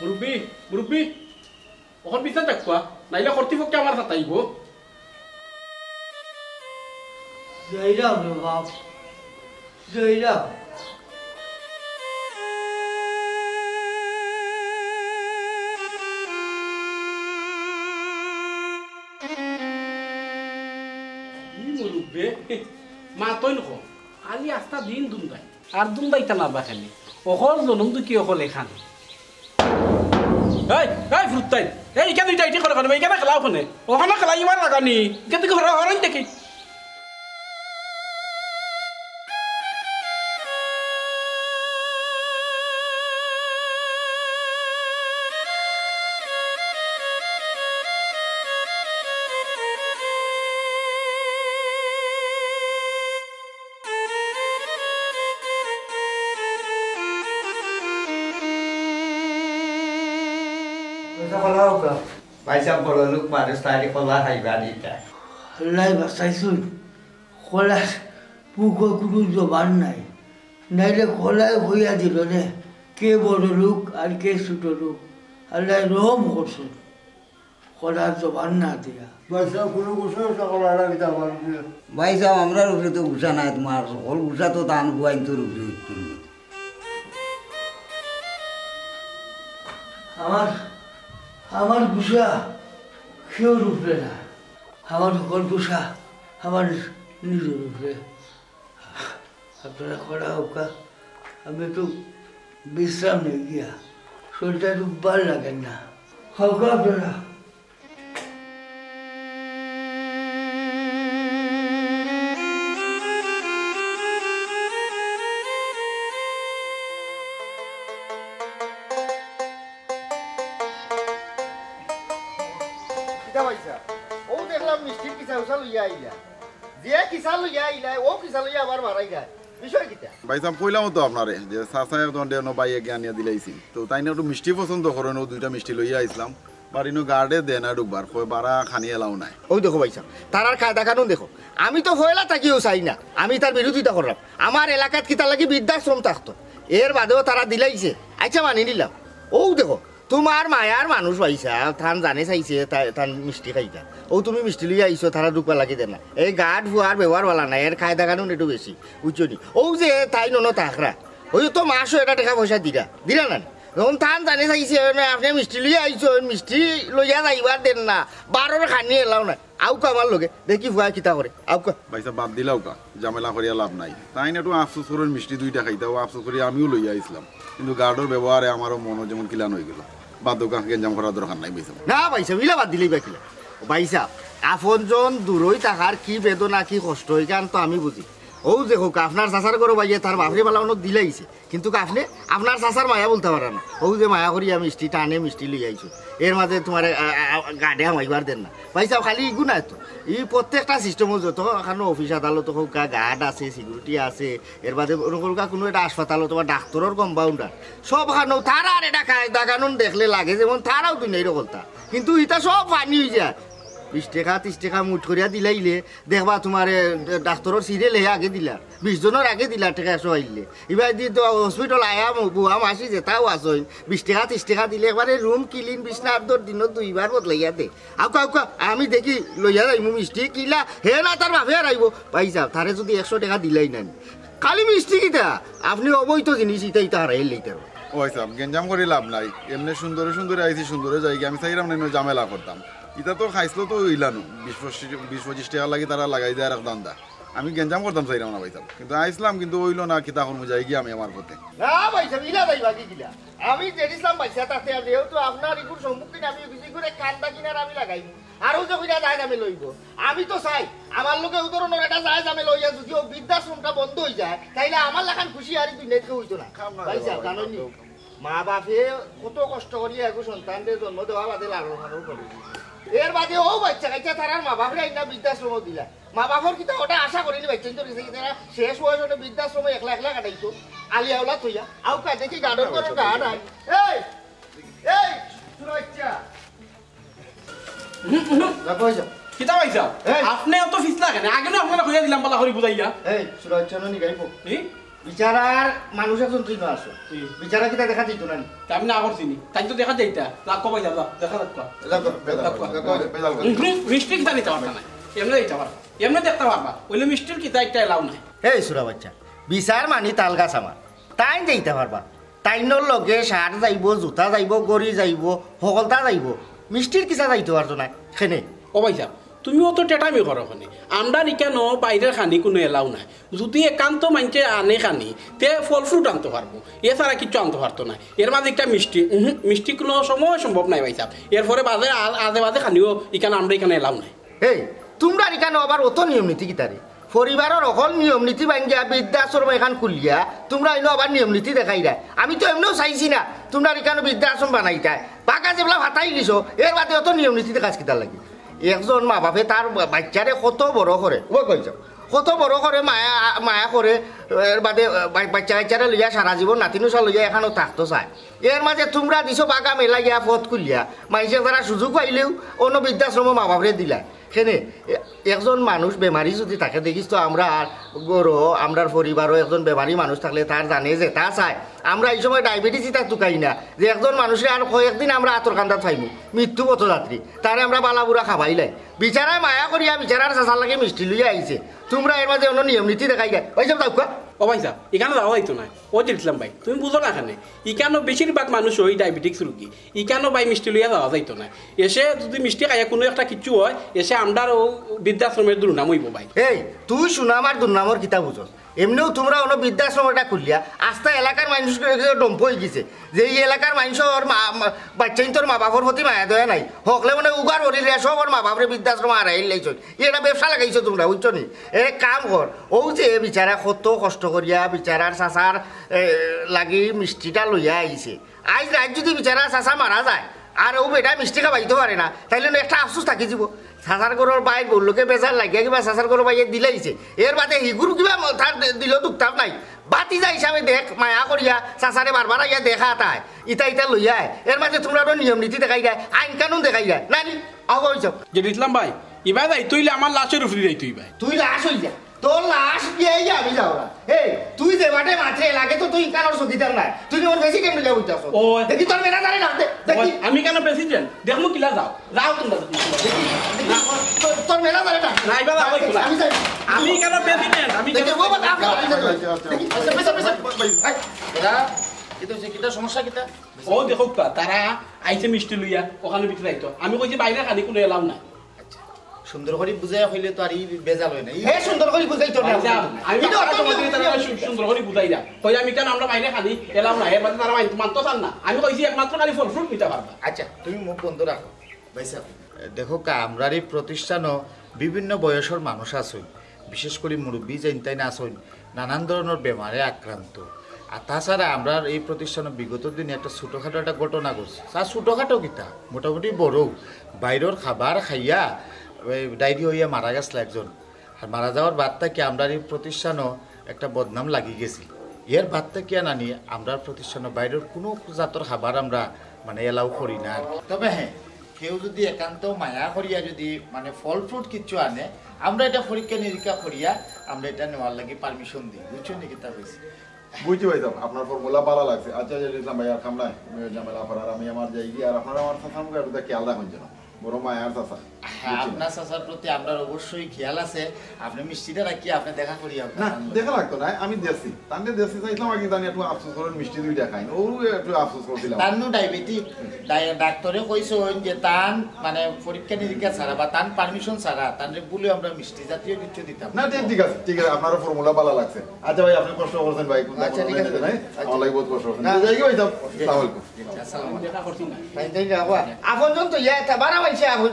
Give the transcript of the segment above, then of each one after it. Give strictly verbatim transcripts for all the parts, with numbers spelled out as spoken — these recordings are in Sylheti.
মুরব্বি, মুরব্বি, অখন বিছনাত থাকবা, নাইলে কর্তৃপক্ষে আমার সাথে আইবো। যাইরাম রে বাপ, যাইরাম। ই মুরব্বি, মাতইন কম, খালি আস্তা দিন দুমদাই। আর দুমদাইতা না বা খালি। অকল জনম দুঃখী অকল এখান। এই, এই ফুরুত্তাইন। এই, ইখান দুইটা ইটি করে কেনে? ইখান খেলাও কেনে? অখান খেলাই ইবার লাগানি। ইখান থেকে হরা-, হরাইন দেখি। পয়সা কলা হোক। ভাইসাব, বড় লোক মানুষ, তাইলে কলা খাইবা নি তা? আল্লায় বাঁচাইছইন, কলার মুখো কুনু জবান নাই, নাইলে কলায় কইয়া দিলো নে, কে বড় লোক আর কে ছোট লোক। আল্লায় রহম করছইন। কলার জবান না দিয়া। ভাইসাব, কুনু গুছা-টুছা করা লাগি তো আমার উপরে। ভাইসাব, আমরার উপরে তো গুছা নাই তুমার, হকল গুছা তো তান ফুয়াইন্তর উপরে উঠছিল। আমার, আমার গুছা কেউর উপরে না, আমার হকল গুছা আমার নিজর উপরে। আপনারা করা হোকা, আমি একটু বিশ্রাম নেই গিয়া, শরীরটা একটু ভালা লাগের না। হোকা আপনারা। কিতা ভাইসাব, অউ দেখলাম মিষ্টির কিসা উসা লইয়া আইলা। যে কিসা লইয়া আইলা, অউ কিসা লইয়া আবার বারাই যায়। বিষয় কিতা? ভাইসাব, কইলাম তো আপনারে যে চাচায় তো অনো ভাইয়ে গিয়া আনিয়া দিলাইছইন। তো তাইন একটু মিষ্টি পছন্দ করইন, অউ দুইটা মিষ্টি লইয়া আইছলাম। বারো ইনো গার্ডে দেয় না ঢুকবার, কয় বারা খানি allow নাই। অউ দেখো ভাইসাব, তারার কায়দা কানুন দেখো। আমি তো পয়লা থাকিউ চাই না, আমি তার বিরোধিতা কররাম। আমার এলাকাত কিতার লাগি বৃদ্ধাশ্রম থাকতো, এর বাদেও তারা দিলাইছে। আইচ্ছা, মানি নিলাম। অউ দেখো, তুমার মায়ার মানুষ ভাইসাব, তান জানে চাইছে, তা-, তান মিষ্টি খাইতা। অউ তুমি মিষ্টি লইয়া আইছো, তারা ঢুকবার লাগি দেয় না। এই গার্ড ফুয়ার ব্যবহার ভালা নায়, এর কায়দা কানুন একটু বেশি, বুঝছো নি? অউ যে তাইন অনো থাকরা, অউ তো মাসো এটা টেকা পয়সা দিরা, দিরা না নি? যখন তান জানে চাইছে, মানে, আপনে মিষ্টি লইয়া আইছইন, মিষ্টি লইয়া যাইবার দেন না, বারোর খানি allow নাই। আউক্কা আমার লগে, দেখি ফুয়ায় কিতা করে, আউক্কা। ভাইসাব, বাদ দিলাউক্কা, ঝামেলা করিয়া লাভ নাই। তাইন একটু আফসোস করইন, মিষ্টি দুইটা খাইতা, অউ আফসোস করি আমিও লইয়া আইছলাম। কিন্তু গার্ডর ব্যবহারে আমারও মনো যেমন কিলান অইগেলো। বাদ দেউক্কা, গেঞ্জাম করার দরকার নাই ভাইসাব। না ভাইসাব, ইলা বাদ দিলেই বা কিলা? ভাইসাব, আপনজন দূরই থাকার কি বেদনা, কি কষ্ট, ইখান তো আমি বুঝি। অউ দেখউক্কা, আপনার চাচার ঘরো ভাইয়ে তার বাফরে বালা অনো দিলাইছে। কিন্তু আপনে আপনার চাচার মায়া ভুলতা পাররা না। অউ যে মায়া করিয়া মিষ্টি টানে মিষ্টি লইয়া আইছো, এর মাঝে তুমারে, আ, আ, আ, গার্ডে হামাইবার দেন না। ভাইসাব, খালি ইগু নায় তো, ই প্রত্যেকটা system-ও যতখানো অফিস আদালত হোক, গা-, গার্ড আছে, security আছে, এর বাদে অনো কউক্কা কুনু একটা হাসপাতাল অথবা ডাক্তরর compounder, সবখানো তারার এটা কায়দা কানুন দেখলে লাগে যেমন তারাও দুনিয়ার হকলতা। কিন্তু ইতা সব ফানি অইযায়। বিশ টেকা, ত্রিশ টেকা মুঠ করিয়া দিলাইলে দেখবা তুমারে ডাক্তরর সিরিয়ালে আগে দিলা। বিশ জনর আগে দিলা টেকা একশো আইলে। ইবাদি তো হসপিটাল আয়া ম-, বুয়া মাসি যেতাউ আছইন, বিশ টেকা, ত্রিশ টেকা দিলে একবারে রুম ক্লিন, বিছনা আদর দিনো দুইবার বদলাইয়া দে। আউক্কা, আউক্কা, আমি দেখি লইয়া যাইমু মিষ্টি, কিলা হে না তার বাফে হারাইবো। ভাইসাব, তারে যুদি একশো টেকা দিলাই না নি, খালি মিষ্টি কিতা, আপনে অবৈধ জিনিস ইতা ইতা হারাইলাইতা। ও ভাইসাব, গেঞ্জাম করি লাভ নাই, এমনে সুন্দরে সুন্দরে আইছি, সুন্দরে যাইগি, আমি চাইরাম না ইনো ঝামেলা করতাম। ইতা তো খাইছলত অইলা নু, বিশ পঁচিশ, বিশ পঁচিশ টেকার লাগি তারা লাগাই দেয় আর এক ধান্দা। আমি গেঞ্জাম করতাম চাইরাম না ভাইসাব, কিন্তু আইছলাম, কিন্তু অইলো না, কিতা করমু, যাইগি আমি আমার পথে। না ভাইসাব, ইলা যাইবা কিলা? আমি যেদিছলাম ভাইসাব তাতে আর যেহেতু আপনার ইগুর সম্মুখীন আমি অইগেছি, ইগুরে কান্দা কিনার আমি লাগাইমু। আর অউ যে কইরা যায় দামে লইবো। আমি তো চাই, আমার লগে অউ ধরনর একটা যায় দামে লইয়া যুদি অউ বৃদ্ধাশ্রমটা বন্ধ অইযায়, তাইলে আমার লাখান খুশি আর দুনিয়াত কেউ অইতো না। ভাইসাব, জানইন নি? মা বাফে কত কষ্ট করিয়া এগু সন্তানরে জন্ম দেওয়া বাদে লালন পালন করে। এর বাদে অউ বাইচ্চা কাইচ্চা তারার মা বাফরে আইনা বৃদ্ধাশ্রমো দিলা। মা বাফর কিতা ওটা আশা করিনি বাইচ্চাইন্তর গেছে কিতা তারা শেষ বয়স অইলে বৃদ্ধাশ্রমো একলা একলা কাটাইতো। আলিয়া ওলা থইয়া। আউক্কা দেখি গার্ডর ঘরো গার্ড আয়। এই! এই! সুরক্ষা! হুম, হুম। রাখো, এই যাও। কিতা ভাইসাব? এই! আপনে অত ফিছলা কেনে? আগে না আপনারে কইয়া দিলাম বালা করি বুঝাইয়া। এই, সুরক্ষা নি গাইবো। এই? বিচারার মানুষ একজন তুই না আসো। বিচারা কিতা দেখা দিত না নি? তা আমি না করছি নি। তাই তো দেখা যাইতা। রাখো ভাই, যাও, যাও। দেখা রাখো। রাখো, রাখো, রাখো। রাখো, রাখো। হুম, মিষ্টি কিতা নিতে পারতা না। এমনি দিতে পারবা। এমনি দেখতে পারবা। অইলে মিষ্টির কিতা একটা এলাও নাই। এই সুরা বাচ্চা, বিচার মানি তাল গাছ আমার। তাইন যাইতা পারবা। তাইনর লগে শার্ট যাইবো, জুতা যাইবো, ঘড়ি যাইবো, হকলতা যাইবো। মিষ্টির কিতা যাইতো পারতো না। কেনে? ও ভাইসাব, তুমি অত টেটামি করো কেনে? আমরার ইকানো বাইরের খানি কুনু এলাও নাই। যুদি একান্ত মাইনষে আনে খানি, তে ফল fruit আনতো পারবো, এছাড়া কিচ্ছু আনতো পারতো না। এর মাঝে একটা মিষ্টি, উহু, মিষ্টি কুনু সময় সম্ভব নায় ভাইসাব। এরপরে বাদে আ-, আজে বাজে খানিও ইকানো আমরা ইকানো এলাও নাই। এই, তুমরার ইকানো আবার অত নিয়ম নীতি কিতারে? পরিবারর হকল নিয়ম নীতি ভাঙ্গিয়া বৃদ্ধাশ্রম এখান খুলিয়া তুমরা ইনো আবার নিয়ম নীতি দেখাইরায়। আমি তো এমনেও চাইছি না তুমরার ইকানো বৃদ্ধাশ্রম বানাইতায়। বাগা যেবলা ফাতাইলিছো, এর বাদে অত নিয়ম নীতি দেখাছ কিতার লাগি? একজন মা বাপে তার বা-, বাচ্চারে কত বড় করে, ও কই যাও, কত বড় করে মায়া, মায়া করে, এর বাদে বা-, বাচ্চা কাচ্চারে লইয়া সারা জীবন নাতিনুসা লইয়া এখানো থাকতো চায়। এর মাঝে তুমরা দিছো বাগা মেলা গিয়া পথ খুলিয়া, মাইনষে যারা সুযোগ পাইলেউ অন্য বৃদ্ধাশ্রমো মা বাপরে দিলায়। কেনে, এ-, একজন মানুষ বেমারি যুদি থাকে, দেখিস তো আমরার ঘরো, আমরার পরিবারো একজন বেমারি মানুষ থাকলে তার জানে যেতা চায়। আমরা ই সময় ডায়াবেটিস ইতা তুকাই না যে একজন মানুষরে আর কয়েকদিন আমরা আতর কান্দাত পাইমু, মৃত্যু পথযাত্রী, তারে আমরা বালা বুরা খাবাইলাই। বিচারায় মায়া করিয়া বিচারার চাচার লাগি মিষ্টি লইয়া আইছে, তুমরা এর মাঝে অন্য নিয়ম নীতি দেখাইরায়। ওই সব দাউক্কা। ও ভাইসাব, ইকানো যাওয়া যাইতো নায়। ও দিলাম ভাই, তুমি বুঝো না কেনে? ইকানো বেশিরভাগ মানুষ ওই ডায়াবেটিস রুগী। ইকানো ভাই মিষ্টি লইয়া যাওয়া যাইতো নায়। এসে যুদি মিষ্টি খাইয়া কুনু একটা কিচ্ছু অয়, এসে আমরার ও বৃদ্ধাশ্রমর দুর্নাম অইবো ভাই। এই, তুই সুনাম আর দুর্নামর কিতা বুঝস? এমনেউ তুমরা অন্য বৃদ্ধাশ্রম একটা খুলিয়া আস্তা এলাকার মানুষর ডম্প অইগেছে যে ই এলাকার মাইনষর মা, মা, বাচ্চাইন্তর মা বাপর প্রতি মায়া দয়া নাই। হকলে মনে উগার করিলে সবর মা বাপরে বৃদ্ধাশ্রম হারাইলাইছইন। ই একটা ব্যবসা লাগাইছো তুমরা, বুঝছো নি? এক কাম কর, অউ যে বিচারা কত কষ্ট করিয়া বিচারার চাচার, এ, লাগি মিষ্টিটা লইয়া আইছে, আইজ রাইত যুদি বিচারার চাচা মারা যায় আর অউ বেটায় মিষ্টি খাবাইতো পারে না, তাইলে নু একটা আফসোস থাকি যিবো। চাচার ঘরর বাইর বউর লগে বেজার লাগিয়া কিবা চাচার ঘরর বাইয়ে দিলাইছে, এর বাদে হিগুর কিবা ম-, তার দে-, দিলো দুখতাপ নাই। ভাতিজা হিসাবে দেখ, মায়া করিয়া চাচারে বারবার আইয়া দেখা তাই, ইতা ইতা লইয়া আয়। এর মাঝে তুমরা অন্য নিয়ম নীতি দেখাইরায়, আইন কানুন দেখাইরায়, না নি? আহো, অই যাও। যে ইসলাম ভাই, ইবায় যাইতো অইলে আমার লাশর উপরে যাইতো অইবায়। তুই লাশ অই যা। তোর লাশ গিয়া আমি যাওরা। এই, তুই যে বাটে মাতরে লাগে তো তুই ইকানোর চকিদার নায়। তুই যেমন প্রেসিডেন্ট অইয়া বইতাছস। ও। দেখি তোর ম্যানেজারে ডাক দে। দেখি। ও, আমি কেনে প্রেসিডেন্ট? দেখমু কিলা যাও। যাও তুমরা। দেখি, দেখি, তোর, তোর ম্যানেজারে ডাক দে। না, ইবায় যাও, আমি যাই। আমি কেনে প্রেসিডেন্ট? আমি দেখি, কেনে ও বাবা, আপনি, আপনি, দেখি, আচ্ছা, আচ্ছা, আচ্ছা। পেছন, পেছন, পেছন। এই, এরা, কিতা অইছে, কিতা সমস্যা কিতা? ও দেখো কা, তারা আইছে মিষ্টি লইয়া, অখানো ভিতরে আইতো। আমি কইছি বাইরে খানি কুনু এলাও নাই। আচ্ছা, সুন্দর করি বুঝাইয়া কইলে তো আর ই বেজাল অয় না। ই হে সুন্দর করি বুঝাইতো না। আচ্ছা, আমি ইটা বাক্কা অত তোমাদের নিয়ম, তারা নিয়ম। সু-, সুন্দর করি বুঝাইরা। কই আমি কেনে আমরা বাইরে খানি এলাও নাই, এর বাদে তারা মানতো, মানতো চায় না। আমি কইছি একমাত্র খালি ফল fruit নিতা পারবা। আচ্ছা, তুমি মুখ বন্ধ রাখো। ভাইসাব, দেখো কা, আমরার ই প্রতিষ্ঠানো বিভিন্ন বয়সর মানুষ আছইন, বিশেষ করি মুরব্বি যেইন তাইন আছইন, নানান ধরনর বেমারে আক্রান্ত। আর তাছাড়া আমরার ই প্রতিষ্ঠানো বিগত দিনে একটা ছোটখাটো একটা ঘটনা ঘটছে। আর ছোটখাটো কিতা, মোটামুটি বড়উ। বাইরর খাবার খাইয়া, ওই, ডায়রিয়া অইয়া মারা গেছলা একজন। আর মারা যাওয়ার বাদ থাকি আমরার ই প্রতিষ্ঠানো একটা বদনাম লাগি গেছিল। এর বাদ থাকি আনানি আমরার প্রতিষ্ঠানো বাইরর কুনু জাতর খাবার আমরা মানে allow করি না আর কি। তবে হ্যাঁ, কেউ যুদি একান্ত মায়া করিয়া যুদি মানে ফল fruit কিচ্ছু আনে, আমরা ইটা পরীক্ষা নিরীক্ষা করিয়া আমরা ইটা নেওয়ার লাগি permission দেই। বুঝছো নি কিতা কইছি? বুঝছি ভাইসাব, আপনার formula ভালা লাগছে। আচ্ছা, আচ্ছা, ইসলাম ভাই, আর কাম নাই, ঝামেলা করার, আমি আমার যাইগি। আর আপনারা আমার চাচার মুখে একটু খেয়াল রাখইন যেন, বড় মায়ার চাচা। হ্যাঁ, বুঝছি। আপনার চাচার প্রতি আমরার অবশ্যই খেয়াল আছে। আপনে মিষ্টিটা রাখিয়া আপনে দেখা করিয়া না, দেখা লাগতো না, আমি দেখছি। তানরে দেখছি চাইছিলাম আগে, তান একটু আফসোস করেন, মিষ্টি দুইটা খাইন, ও একটু আফসোস করছিলাম। তান নু ডায়াবেটিক, ডাই-, ডাক্তারে কইছইন যে তান মানে পরীক্ষা নিরীক্ষা ছাড়া বা তান permission ছাড়া তানরে ভুলে আমরা মিষ্টি জাতীয় কিচ্ছু দিতাম না। ঠিক, ঠিক আছে, ঠিক আছে, আপনারও formula ভালা লাগছে। আচ্ছা ভাই, আপনে কষ্ট করছেন ভাই, কোনটা আচ্ছা, ঠিক আছে। নাই? আচ্ছা। আমার লাগি বহুত কষ্ট করছেন। না। যাইগি ভাই সাব, জি। আসসালামু আলাইকুম। জি, আসসালামু আলাইকুম। দেখা করছি না। তাই, তাই না, বাবা। আপনজন তো ইয়া, তা বারা মাইনষে আপন,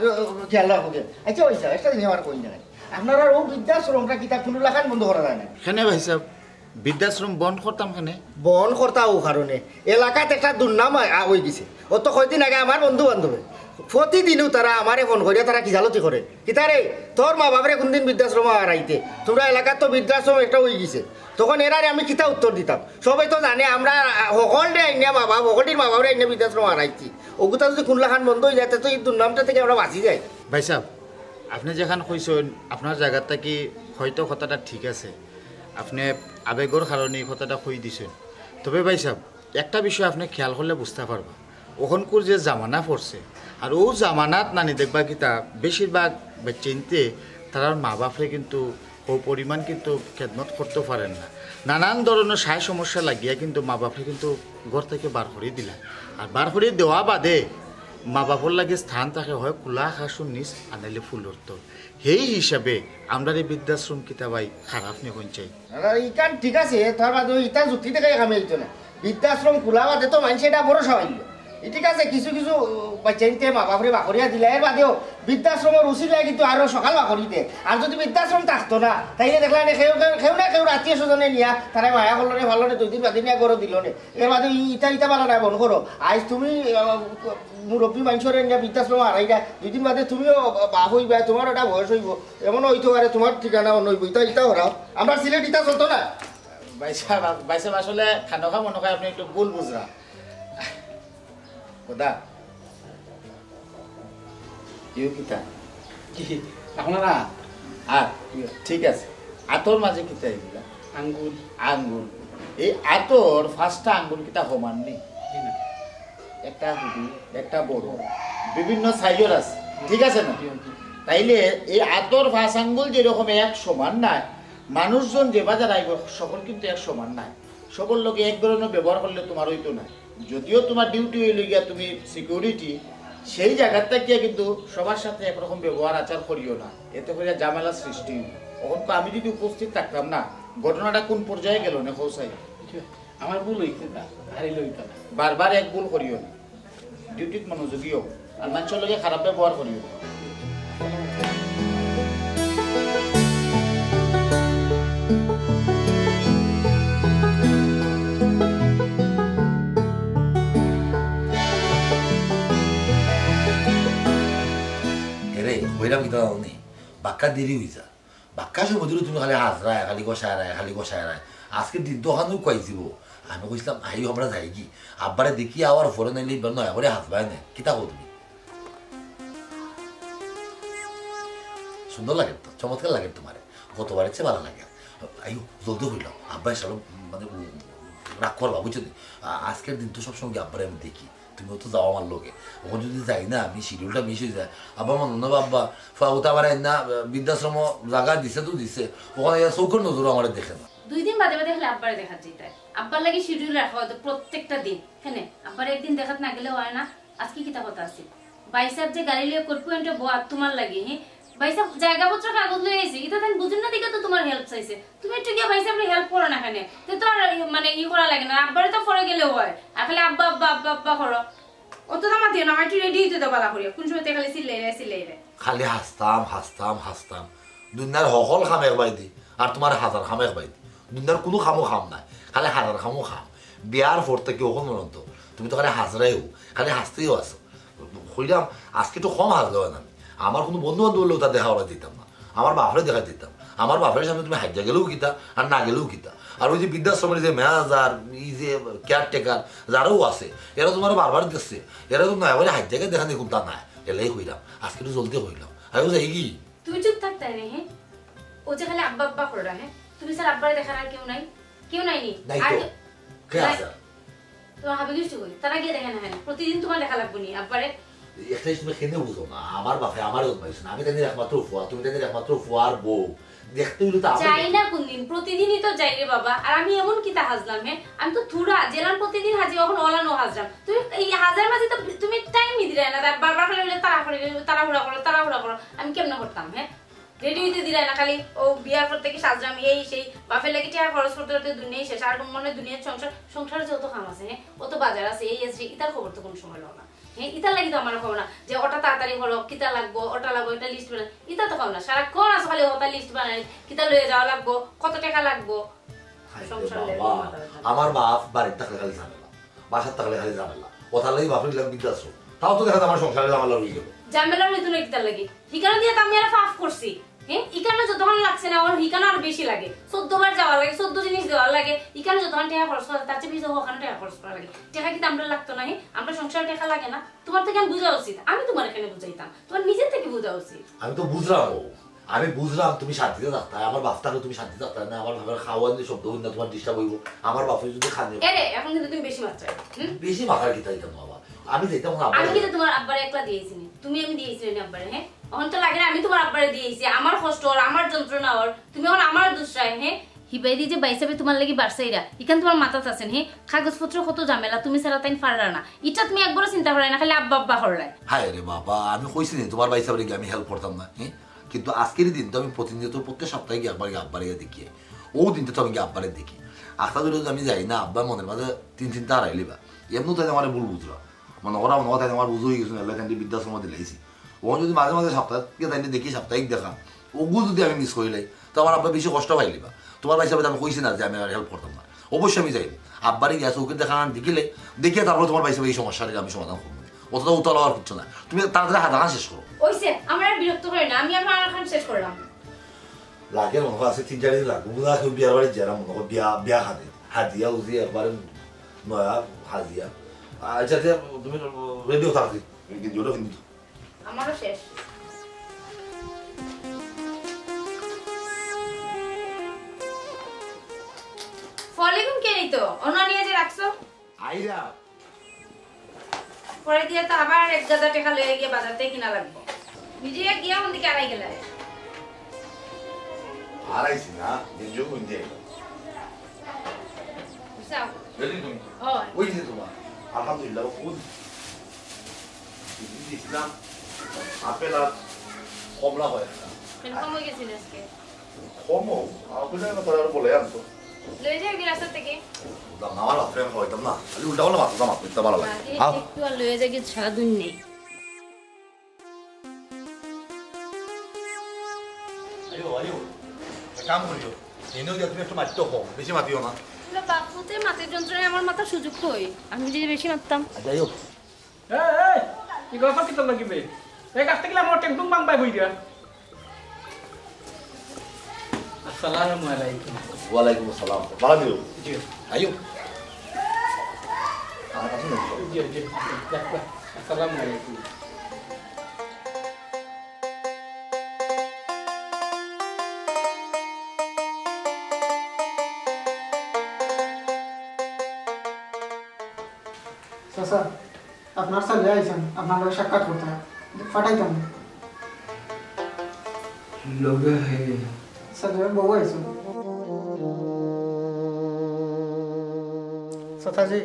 খেয়াল রাখো কে। আচ্ছা, ওই সাব, একটা জিনিস আমার কই না। আপনারার অউ বৃদ্ধাশ্রমটা কিতা কুনু লাখান বন্ধ করা যায় না? কেনে ভাইসাব, বৃদ্ধাশ্রম বন্ধ করতাম কেনে? বন্ধ করতা অউ কারণে, এলাকাত একটা দুর্নাম আ-, আ-, অইগেছে। অত কয়দিন আগে আমার বন্ধু বান্ধবে প্রতিদিনউ তারা আমারে ফোন করিয়া তারা খিজালতি করে, "কিতারে, তোর মা বাপরে কুনদিন বৃদ্ধাশ্রম হারাইতে? তুমরার এলাকাত তো বৃদ্ধাশ্রম একটা অইগেছে।" তখন এরারে আমি কিতা উত্তর দিতাম? সবে তো জানে আমরা, আ, হকলরে আইনা মা বাপ, হকলটির মা বাপরে আইনা বৃদ্ধাশ্রম হারাইছি। অগুতা যুদি কুনু লাখান বন্ধ অই যায়, তে তো ই দুর্নামটা থাকি আমরা বাঁচি যাই। ভাইসাব, আপনে যেখান কইছইন, আপনার জাগাত থাকি হয়তো কথাটা ঠিক আছে। আপনে আবেগর কারণে ই কথাটা কই দিছইন। তবে ভাইসাব, একটা বিষয় আপনে খেয়াল করলে বুঝতা পারবা, অখনকুর যে জামানা পড়ছে, আর অউ জামানাত নানি দেখবা কিতা, বেশিরভাগ বেচ্চাইন্তে তারার মা-বাফরে কিন্তু অউ পরিমাণ কিন্তু খেদমত করতেও পারের না। নানান ধরনর সায় সমস্যা লাগিয়া কিন্তু মা-বাফরে কিন্তু ঘর থাকি বার করি দিলা। আর বার করি দেওয়া বাদে মা-বাফর লাগি স্থান থাকে হয় খোলা আকাশর নিচ, আর নাইলে ফুলর তল। হেই হিসাবে আমরার ই বৃদ্ধাশ্রম কিতা ভাই খারাপ নি কইন চাই? না, না, ইখান ঠিক আছে, তার বাদে ইতা যুক্তি থাকি কাম অইতো না। বৃদ্ধাশ্রম খোলা বাদে তো মানষে ইটা ভরসা অইলো। ই ঠিক আছে, কিছু কিছু, উম, বাচ্চাইন্তে মা-বাফরে বার করিয়া দিলা, এর বাদেও বৃদ্ধাশ্রমর উছিলায় কিন্তু আরো সকাল বার করি দে। আর যুদি বৃদ্ধাশ্রম থাকতো না, তাইলে দেখলায় নে কেউ, কেউ, কেউ না কেউ আত্মীয় স্বজনে নিয়া তারে মায়া করলো নে, ভালো নে, দুই দিন বাদে নিয়া ঘরো দিলো নে। এর বাদে ই-, ইতা, ইতা বালা না, বন্ধ করো। আইজ তুমি, আহ, মুরব্বি মানষরে নিয়া বৃদ্ধাশ্রম হারাইলা, দুই দিন বাদে তুমিও বাফ অইবায়, তুমারও একটা বয়স অইবো, এমনও অইতো পারে তুমার ঠিকানা অন্য অইবো। ইতা, ইতা হরাও। আমরার সিলেট ইতা চলতো না। ভাইসাব, ভাইসাব, আসলে খানোখা মনোখা আপনে একটু ভুল বুঝরা। খোদা, ইউ কিতা? কি? আপনারা? আত, ঠিক আছে। আতর মাঝে কিতা এগুলা? আঙ্গুল। আঙ্গুল। এই আতর পাঁচটা আঙ্গুল কিতা সমান নি? জি না। একটা হুডু, একটা বড়, বিভিন্ন সাইজর আছে, ঠিক আছে না? জি, জি। তাইলে এই আতর পাঁচ আঙ্গুল যেরকম এক সমান নায়, মানুষজন যে বাজার আইবো, সকল কিন্তু এক সমান নায়। সবর লগে এক ধরনর ব্যবহার করলে তুমার অইতো না। যদিও তুমার ডিউটি অইলো গিয়া তুমি সিকিউরিটি, সেই জাগাত থাকিয়া কিন্তু সবার সাথে একরকম ব্যবহার আচার করিও না, এতে করিয়া ঝামেলা সৃষ্টি অইবো। অখন তো আমি যুদি উপস্থিত থাকতাম না, ঘটনাটা কুন পর্যায়ে গেলো নে, কও চাই? আমার ভুল অইছে, তা হারিলে অইতো না। বারবার এক ভুল করিও না, ডিউটিত মনোযোগী অও, আর মানষর লগে খারাপ ব্যবহার করিও না। এরে, কইরাম কিতা জানো নি? বাক্কা দেরি অই যা। বাক্কা সময় ধরি তুমি খালি হাজরায়, খালি গোসায় রায়, খালি গোসায় রায়। আজকে দিন তো অখানউ কই যিবো। আমি কইছলাম, আইও আমরা যাইগি। আব্বারে দেখি আওয়ার পরে নাইলে ইবার নয়া করি হাজবায় নে। কিতা কও তুমি? সুন্দর লাগে তো, চমৎকার লাগে তুমারে। গতবারের চেয়ে ভালা লাগে। আইও, জলদি কইলাম। আব্বায় সব মানে, উম, রাগ করবা, বুঝছো নি? আ-, আজকের দিন তো সবসময় গিয়া আব্বারে আমি দেখি। তুমিও তো যাও আমার লগে। অখন যুদি যাই না, আমি শিডিউলটা মিস অই যায়। আব্বা, মনো না আব্বা, ফাউতা আমার আইন না, বৃদ্ধাশ্রম জাগা দিছে তো দিছে। অখানো ইয়া চউখর নজরো আমারে দেখে না। দুই দিন বাদে বাদে খালি আব্বারে দেখাত যাইতায়। আব্বার লাগি শিডিউল রাখা অয় তো প্রত্যেকটা দিন। কেনে? আব্বারে একদিন দেখাত না গেলে অয় না। আজকে কিতা কথা আছে? ভাইসাব যে গাড়ি লইয়া কোর্ট পয়েন্টে বওয়াত তুমার লাগি, হে? ভাইসাব জায়গাপত্র কাগজ লইয়া আইছে, ইতা তাইন বুঝইন না দেখিয়া তো তুমার হেল্প চাইছে। তুমি একটু গিয়া ভাইসাবরে হেল্প করো না কেনে? তে তো আর, মানে, ই করা লাগে না, আব্বারে তো পরে গেলেও অয়। আর খালি আব্বা, আব্বা, আব্বা, আব্বা করো। অত দামাত দিও না, আমার একটু রেডি অইতে দেও ভালা করিয়া। কুন সময় থাকি খালি চিল্লাইরে, চিল্লাইরে। খালি হাজতাম, হাজতাম, হাজতাম। দুনিয়ার হকল কাম এক বায়দি, আর তুমার হাজার কাম এক বায়দি। দুনিয়ার কুনু কামও কাম নায়, খালি হাজার কামও কাম। বিয়ার পর থাকি অখন পর্যন্ত তুমি তো খালি হাজরায়ও, খালি হাজতেও আছো। কইলাম, আজকে একটু কম হাজলে অয় না নি? আমার কুনু বন্ধু বান্ধব অইলেও তা দেখা করাত যাইতাম না, আমার বাফরে দেখাত যাইতাম। আমার বাফর সামনে তুমি হাইজ্জা গেলেও কিতা, আর না গেলেও কিতা। আর ওই যে বৃদ্ধাশ্রমর যে ম্যানেজার, ই যে কেয়ারটেকার, যারাও আছে, এরা তুমারে বারবার দেখছে, এরা তো নয়া করি হাইজ্জা গিয়া দেখা নি কুনতা নায়। এলাই কইলাম, আজকে একটু জলদি কইলাম, আইও যাইগি। তুমি চুপ থাকতায় নি, হে? ও যে খালি আব্বা আব্বা কররা, হে? তুমি ছাড়া আব্বারে দেখার আর কেউ নাই? কেউ নাই নি? নাই আর তো। কে নাই। আছে? তুমার হাবি গুষ্টি কই? তারা গিয়া দেখে না, হে? প্রতিদিন তুমার দেখা লাগবো নি আব্বারে? একটা জিনিস তুমি কেনে বুঝো না, আমার বাফে আমারে জন্মাইছে না, আমি তাইনর একমাত্র ফুয়া, তুমি তাইনর একমাত্র ফুয়ার বউ, দেখতে অইলে তো আমার যাই না কুনদিন, প্রতিদিনই তো যাই রে বাবা। আর আমি এমন কিতা হাজলাম, হে? আমি তো থুড়া যেলান প্রতিদিন হাজি, অখন অলানও হাজলাম। তুমি এই হাজার মাঝে তো তুমি টাইমই দিলায় না, বারবার খালি অইলে তাড়াহুড়া করো, তাড়াহুড়া করো, তাড়াহুড়া করো। আমি কেমনে করতাম, হে? রেডি অইতে দিলায় না, খালি অউ বিয়ার পর থাকি সাজলাম, এই সেই, বাফর লাগি টেকা খরচ করতে করতে দুনিয়াই শেষ। আর মনে অয় দুনিয়ার সংসার, সংসারে যত কাম আছে, হে, অত বাজার আছে, এই আছে, ইতার খবর তো কুনু সময় লও না। হে, ইতার লাগি তো আমারে কও না যে ওটা তাড়াতাড়ি করো, কিতা লাগবো, ওটা লাগবো, একটা লিস্ট বানাও। ইতা তো কও না, সারাক্ষণ আছো খালি ওটা লিস্ট বানাই, কিতা লইয়া যাওয়া লাগবো, কত টেকা লাগবো। হায় রে সংসার লইয়া বাবা, মাথা ব্যথা। আমার বাফ বাড়িত থাকলে খালি ঝামেলা, বাসাত থাকলে খালি ঝামেলা। অতার লাগি বাফরে দিলাম বৃদ্ধাশ্রম, তাও তো দেখা যায় আমার সংসারে ঝামেলা অই গেলো। ঝামেলা অইতো না কিতার লাগি? হিকানো দিয়া তো আমি আর পাপ করছি। হে, ইকানো যতখান লাগছে না, অখন হিকানো আরো বেশি লাগে। চৌদ্দ বার যাওয়া লাগে, চৌদ্দ জিনিস দেওয়া লাগে। ইকানো যতখান টেকা খরচ করা, তার চেয়ে বেশি অখানো টেকা খরচ করা লাগে। টেকা কিতা আমরার লাগতো না, হে? আমরার সংসারে টেকা লাগে না? তুমার তো ইখান বুঝা উচিত, আমি তুমারে কেনে বুঝাইতাম, তুমার নিজের থাকি বুঝা উচিত। আমি তো বুঝরাম ও, আমি বুঝলাম তুমি শান্তিতে থাকতায়, আমার বাপ থাকলে তুমি শান্তিতে থাকতায় না, আমার বাপের খাওয়া নিয়ে শব্দ হইল না, তোমার ডিস্টার্ব হইব, আমার বাপে যদি খান এরে, এখন কিন্তু তুমি বেশি মাত্রায়। হুম? বেশি মাথার কিতা দিতাম বাবা, আমি যাইতাম না। আমি কিন্তু তোমার আব্বারে একলা দিয়েছি নি, তুমি আমি দিয়েছি নি আব্বারে। হ্যাঁ, এখন তো লাগে না আমি তোমার আব্বারে দিয়েছি, আমার কষ্ট ওর, আমার যন্ত্রণা ওর, তুমি এখন আমার দুসরায়। হ্যাঁ, হিবাইদি যে বাইসাবে তোমার লাগি বাড়ছাইরা, ইখান তোমার মাথাত আছে নি? কাগজপত্র কত ঝামেলা, তুমি ছাড়া তাইন পাররা না। ইটা তুমি একবারও চিন্তা করায় না, খালি আব্বা আব্বা করলায়। হায় রে বাবা, আমি কইছি নি তোমার বাইসাবরে গিয়া আমি হেল্প করতাম না, হ্যাঁ? কিন্তু আজকের দিন তো আমি প্রতিনিয়ত প্রত্যেক সপ্তাহে গিয়া একবার গিয়া আব্বারে গিয়া দেখি। ও দিনটা তো আমি গিয়া আব্বারে দেখি। আখতা ধরে যদি আমি যাই না, আব্বা মনের মাঝে তিন চিন্তা হারাইলিবা। এমন তাই আমার ভুল বুঝরা। মনে করা, মনে কথা আমার বুঝ হয়ে গেছে, আল্লাহ তাইনরে বৃদ্ধাশ্রম দিলাইছি। ও যদি মাঝে মাঝে সাপ্তাহিক গিয়া তাইনরে দেখি, সাপ্তাহিক দেখা, ওগু যদি আমি মিস করিলাই, তো আমার আব্বা বেশি কষ্ট পাইলিবা। তোমার বাইসাবে আমি কইছি না যে আমি আর হেল্প করতাম না, অবশ্যই আমি যাইব। আব্বারে গিয়া চোখে দেখা আন দেখিলে, দেখিয়া তারপরে তোমার বাইসাবে এই সমস্যাটাকে আমি সমাধান করবো। অতটা উতাল হওয়ার কিচ্ছু না, তুমি তাড়াতাড়ি হাজাখান শেষ করো। ওইছে, আমরা আর বিরক্ত করি না, আমি আমার আখান শেষ করলাম। লাগে মনে হয় আছে তিন চার দিন লাগবো, বুঝা কেউ বিয়ার বাড়ি যারা মনে হয় বিয়া, বিয়া খাদে, হাদিয়া উজি একবারে নয়া হাদিয়া। আচ্ছা, আচ্ছা, তুমি রেডিও থাকবে, কিন্তু ওটা কিন্তু আমারও শেষ। ফলিগুন কে নিত? অন্য নিয়ে যে রাখছো? আইরা। পরে দিয়ে তো আবার এক গাদা টেকা লইয়া গিয়ে বাজার থেকে কিনা লাগবো। নিজে গিয়া কোন দিকে আড়াই গেলে? হারাইছি না, নিজেও কোন দিয়ে এলো। বুঝছো? রেডি তুমি? হয়। ওই যে তোমার, আলহামদুলিল্লাহ, ও খুব দিছিলাম, আপেল আর কমলা হয় একটা। এরকম হয়ে গেছিল আজকে। কম হোক, আপনি যেন তারা আরো বলে আনতো। লয়ে যাই ওই রাস্তা থেকে। বুঝলাম না, আমার বাপরে আমি খাওয়াইতাম না। খালি উল্টা পাল্টা মাথা মাথা দিতে ভালো লাগে। আগে আও। একটু আর লয়ে যাই, সারা দিন নেই। আইও, আইও। এক কাম করিও। এনেও দিয়া তুমি একটু মাতিতে কম, বেশি মাতিও না। না, বাপুতে মাটির যন্ত্রণায় আমার মাথার সুযোগ কই? আমি যদি বেশি মারতাম। আচ্ছা, আইও। এই, এই, কি গল্প কি তোর লাগিবে? এই গাছ থেকে আমার টেংটুং বাং বাই হইরা। আসসালামু আলাইকুম। ওয়ালাইকুম আসসালাম। ভালো দিও। জি। আইও। আমার কাছে নেই। জি, জি। আসসালামু আলাইকুম। চাচা, আপনার ছেলে আইছেন, আপনার লগে সাক্ষাৎ করতে। পাঠাইতাম। লগে হে। ছেলে বউ আইছেন। চাচাজি,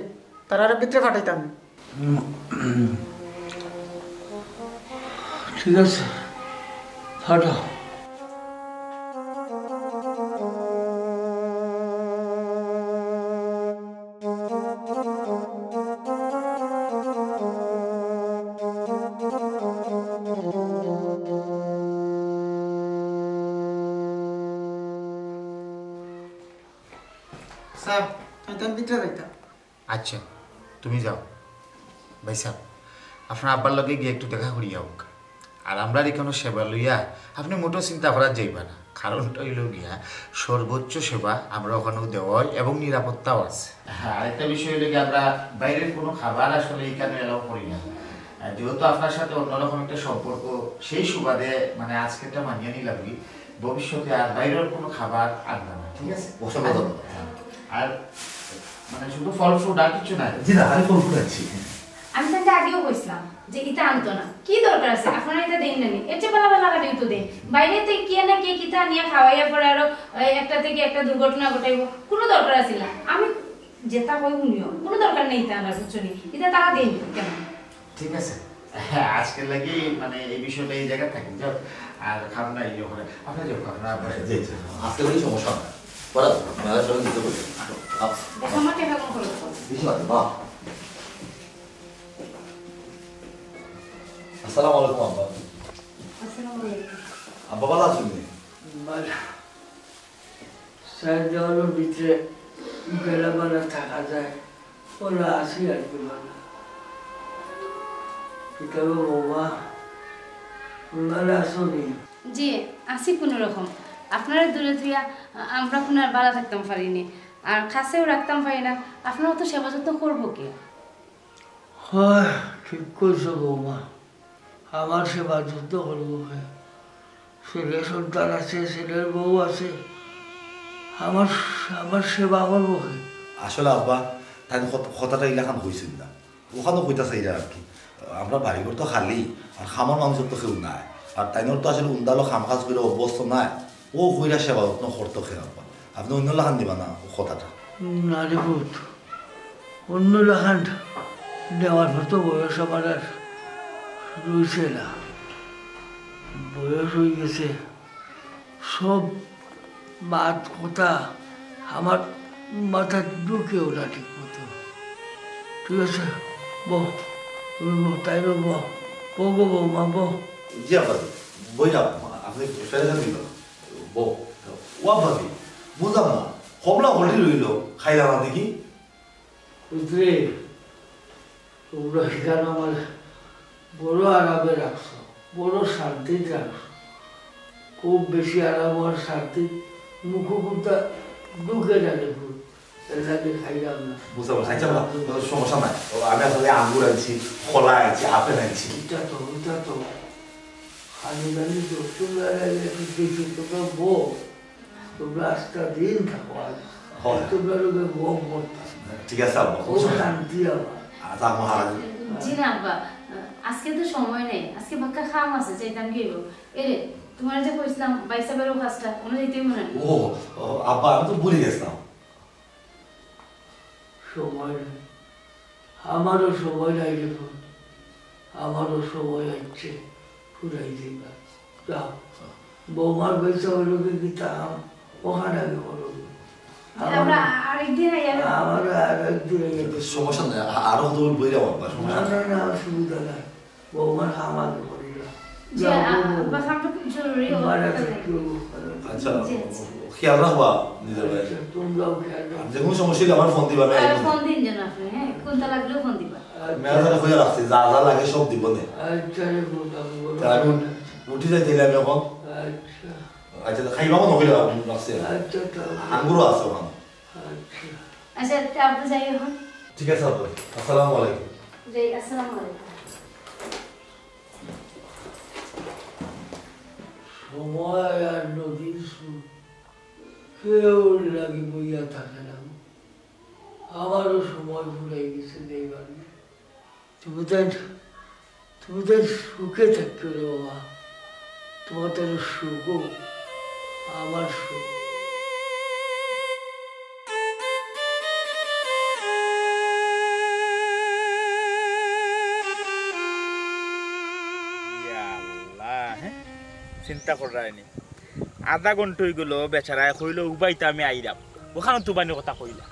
তারারে ভিতরে পাঠাইতাম। ঠিক আছে, ফাটা। স্যার, আমি তার ভিতরে যাইতাম। আচ্ছা, তুমি যাও। ভাই সাহেব, আপনার আব্বার লগে গিয়া একটু দেখা করিয়া আউক। আর আমরার ইখানো সেবা লইয়া আপনি মোটেও চিন্তা করাত যাইবা না। কারণটা অইলো গিয়া, সর্বোচ্চ সেবা আমরা ওখানেও দেওয়া হয় এবং নিরাপত্তাও আছে। হ্যাঁ, আরেকটা বিষয় অইলো গিয়া, আমরা বাইরের কোনো খাবার আসলে ইখানো অ্যালাউ করি না। আর যেহেতু আপনার সাথে অন্যরকম একটা সম্পর্ক, সেই সুবাদে মানে আজকেরটা মানিয়া নিলাম কি, ভবিষ্যতে আর বাইরের কোনো খাবার আনবা না, ঠিক আছে? অসংখ্য ধন্যবাদ। হ্যাঁ। আর মানে শুধু ফল ফ্রুট আর কিছু নাই? জি না, আমি ফল ফ্রুট আনছি। আমি তাকে আগেও কইছিলাম যে ইতা আনতো না, কি দরকার আছে? আপনারা ইতা দেইন না নি? এর চেয়ে ভালা ভালা কাটিও তো দেইন। বাইরে থেকে কে না কে কিতা আনিয়া খাওয়াইয়া পরে আরো, এই, একটা থেকে একটা দুর্ঘটনা ঘটাইবো, কোনো দরকার আছে না। আমি যেটা কই শুনিও, কোনো দরকার নেই ইতা আনার, বুঝছো নি? ইতা তারা দেইন কেন? ঠিক আছে, আজকের লাগি মানে এই বিষয়টা এই জায়গায় থাকি, যাও। আর খারাপ না, এই ওখানে আপনি যাও, আপনার আবার জি, জি। আজকে কোনো সমস্যা না। পরে মেলা সবাই দিতে বলি। আও। দেখো, আমার টেকা কম খরচ করো। বেশি মাত্র, বাহ। আসসালামু আলাইকুম, আব্বা। আসসালামু আলাইকুম। আব্বা, ভালো আছেন নি? ভালো। স্যার, দেওয়ালের ভিতরে বেলা বালা থাকা যায়, ওরা আসি আর কি বালা। কিতাবে বাবা, বালা আছো নি? জি, আছি কোনো রকম। আপনারা দূরে থইয়া আমরা কোনো আর বালা থাকতাম পারি নি, আর কাছেও রাখতাম পারি না। আপনারা তো সেবা যত্ন করবো কে? হয়, ঠিক কইছো বৌমা, আমার সেবা যত্ন করবো কে? ছেলে সন্তান আছে, ছেলের বউ আছে, আমার, আমার সেবা করবো কে? আসলে আব্বা, তাইন কথা-, কথাটা ইলাখান কইছইন না, অখানও কইতা চাইরা আর কি। আমরা বাড়িঘর তো খালি, আর কামর মানুষ তো কেউ নাই, আর তাইনর তো আসলে উন্দালো কাম কাজ করি অভ্যস্ত নায়, অউ কইরা সেবা যত্ন করতো কে আব্বা? আপনে অইন্য লাখান নিবা না অউ কথাটা? না রে পুত, অইন্য লাখান নেওয়ার মতো বয়স আমার আর রইছে না। বয়স অইগেছে, সব মাত কথা আমার মাথাত ঢুকেও না ঠিক মতো। ঠিক আছে, বও, তুমি বও, তাইনও বও, বও গো বউমা, বও। জি আব্বাজি, বইরাম, আপনে প্যারা দিবা। বও, ও আব্বাজি, বুঝলাম না, কমলা হলি রইলো, খাইলা না দেখি। পুতরে, তুমরা ইখান আমারে বড় আরামে রাখছো, বড় শান্তিত রাখছো। খুব বেশি আরাম আর শান্তিত মুখো কুন্তা ঢুকে না রে পুত, এর লাগি খাইলাম না। বুঝতে পারছি। আচ্ছা, বাবা, কোনো সমস্যা নাই। ও, আমি আসলে আঙ্গুর আনছি, কলা আনছি, আপেল আনছি। ইটা তো, ইটা তো। খালি খালি তো, তুমরা লাগে একটু দেখি, তুমরা বও। তুমরা আস্তা দিন থাকো আজ। হয়। তুমরা লগে বক বক। ঠিক আছে, আব্বা, খুব খুব সময়। শান্তি আবার। আচ্ছা, মহারাজ। জি না, আব্বা, আজকে তো সময় নাই, আজকে বাক্কা কাম আছে, যাইতাম গিয়া। এরে, তুমারে যে কইছিলাম, ভাইসাবর অউ কাজটা, অনো যাইতে মনে নাই। ও, ও, আব্বা, আমি তো ভুলি গেছিলাম। সময় নাই, আমারও সময় নাই রে পুত, আমারও সময় আইছে, ফুরাই দিবা। যাও, বউমার পয়সা অইলো কি কিতা, অখান আগে করো। আমরা আরেকদিন আইয়া আমার আরেকদিন আইয়া। সমস্যা নাই, আ-, আরো তো বইরাম আব্বা, সমস্যা না, নাই। না, না, অসুবিধা নাই। বউমার কাম আগে করিলা। জি, যাও, আ-, বউ, বউ। আব্বা, কামটা খুব জরুরি, মারা অবস্থা তো নাই। কেউ করে। আচ্ছা, জি, জি। খেয়াল রাখবা নিজের ভাই। আচ্ছা, তুমরাও খেয়াল রাখো। যে কোনো সমস্যা অইলে আমার ফোন দিবা, আমি আ, আইবো। ফোন দিন যেন আপনে, হ্যাঁ, কুন্তা লাগলেও ফোন দিবা। আচ্ছা। আমি আজারে কইয়া রাখছি, যা যা লাগে সব দিবো নে। আচ্ছা রে, বউ, আমি বলবো। তা আমি উঠ-, উঠি যাই তাইলে আমি অখন। আচ্ছা। আচ্ছা, তা খাইবা অখন, অইলে রাখছি। আচ্ছা, তা আঙ্গুরও আছে অখন। আচ্ছা। আচ্ছা, তে আব্বা যাই অখন। ঠিক আছে, আব্বা। আসসালামু আলাইকুম। জি, আসসালামু আলাইকুম। সময় আর নদীর সুর, কেউর লাগি বইয়া থাকে না। আমারও সময় ফুরাই গেছে, যাইবার। তুমি তাই, তুমি তাই সুখে থাকিও রে বাবা, তুমার তাই সুখ, আমার সুখ। ইয়া আল্লাহ, হ্যাঁ? চিন্তা কররায়নি। আধা ঘন্টা অইগেলো, বেচারায় কইলো, "উবাইতে আমি আইরাম।" অখানো তুবানি কথা কইলা।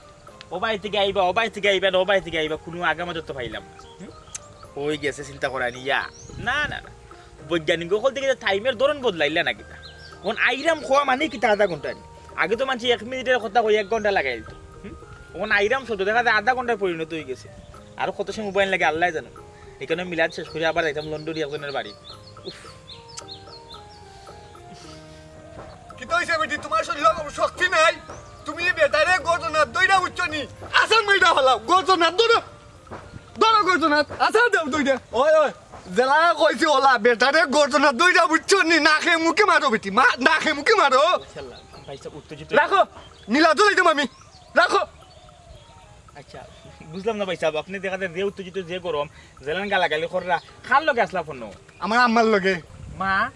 ও বাড়ি থাকি আইবা, ও বাড়ি থাকি আইবা না, ও বাড়ি থাকি আইবা, কুনু আগামাত তো পাইলাম না। হুম? অই গেছে, চিন্তা কররায়নি ইয়া। না, না, না। বৈজ্ঞানিক অকল থাকি যে টাইমর ধরন বদলাইলা না কিতা? অখন আইরাম কওয়া মানে কিতা আধা ঘন্টা নি? আগে তো মানষে এক মিনিটর কথা কই এক ঘন্টা লাগাইলতো। হুম? অখন আইরাম শব্দ দেখা যায় আধা ঘন্টায় পরিণত অই গেছে। আরো কত সময় উবাইন লাগে আল্লায় জানে। ইখানো মিলাদ শেষ করি আবার যাইতাম লন্ডনি একজনর বাড়ি। উফ। কিতা অইছে বেটি? তুমার শরীরো শক্তি নাই? তুমি বেটারে গর্দনাত ধইরা, বুঝছো নি? আছাড় মাইরা ফালাও, গর্দনাত ধরো। ধরো গর্দনাত, আছাড় দেও ধইরা। ওই, ওই, যেলা কইছি অলা, বেটারে গর্দনাত ধইরা, বুঝছো নি? নাকে মুখে মারো বেটি, মা-, নাকে মুখে মারো। ইনশাআল্লাহ, ভাইসাব উত্তেজিত। রাখো, মিলাদো যাইতাম আমি। রাখো। আচ্ছা, বুঝলাম না ভাইসাব, আপনে দেখা যায় যে উত্তেজিত, যে গরম, যেলান গালাগালি কররা, কার লগে আছলা ফোনো? আমার আম্মার লগে। মা,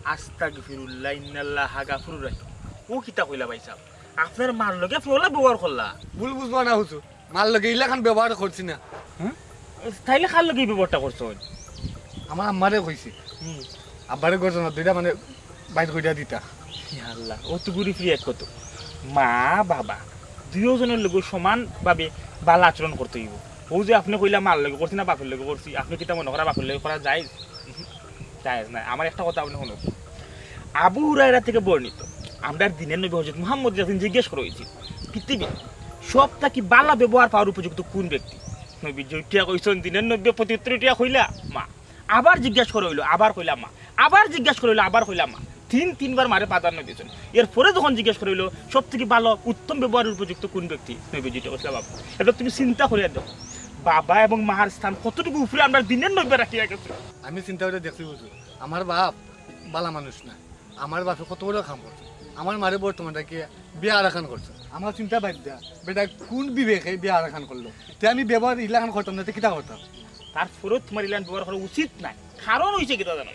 আস্তাগফিরুল্লাহ, ইন্নাল্লাহা গাফুরুর রাহিম। অউ কিতা কইলা ভাইসাব? আপনার মার লগে আপনে অলা ব্যবহার করলা? ভুল বুঝবা না হুজুর, মার লগে ইলাখান ব্যবহার করছি না। হুম? তাইলে কার লগে ই ব্যবহারটা করছইন? আমার আম্মারে কইছি। হুম। আব্বারে গর্দনাত ধইরা মানে বাইর কইরা দিতা। ইয়া আল্লাহ, অউ তো ঘুরি ফিরি এক কথা। মা বাবা দুইওজনর লগে সমানভাবে ভালা আচরণ করতে অইবো। অউ যে আপনে কইলা মার লগে করছি না বাপর লগে করছি, আপনে কিতা মনে করা বাপর লগে করা জায়েজ? উহু, জায়েজ নায়। আমার একটা কথা আপনে হুনউক। আবু হুরায়রা থাকি বর্ণিত, আমরার দিনের নবী হযরত মুহাম্মদরে একদিন জিজ্ঞেস করা অইছিল, পৃথিবীত সব থাকি ভালা ব্যবহার পাওয়ার উপযুক্ত কুন ব্যক্তি? নবীজি উঠিয়া কইছইন, দিনের নবীয়ে প্রত্যুত্তর দিয়া কইলা, মা। আবার জিজ্ঞেস করা অইলো, আবার কইলা মা। আবার জিজ্ঞেস করা অইলো, আবার কইলা মা। তিন তিনবার মারে প্রাধান্য দিছইন। এরপরে যখন জিজ্ঞেস করা অইলো, সব থাকি ভালো, উত্তম ব্যবহারের উপযুক্ত কুন ব্যক্তি? নবীজিয়ে কইছলা বাবা। এবার তুমি চিন্তা করিয়া দেখো, বাবা এবং মার স্থান কতটুকু উপরে আমরার দিনের নবীয়ে রাখিয়া গেছইন। আমি চিন্তা করিয়া দেখছি হুজুর, আমার বাপ ভালা মানুষ না। আমার বাপে কত বড় কাম করছে, আমার মারে বর্তমানে কি বিয়া আরাকান করছে। আমার চিন্তা বাদ দেও, বেটা কোন বিবেকে বিয়া আরাকান করলো? তে আমি ব্যবহার ইলাখান করতাম না, তে কিতা করতাম? তারপরেও তুমার ইলান ব্যবহার করা উচিত নায়। কারণ অইছে কিতা জানো?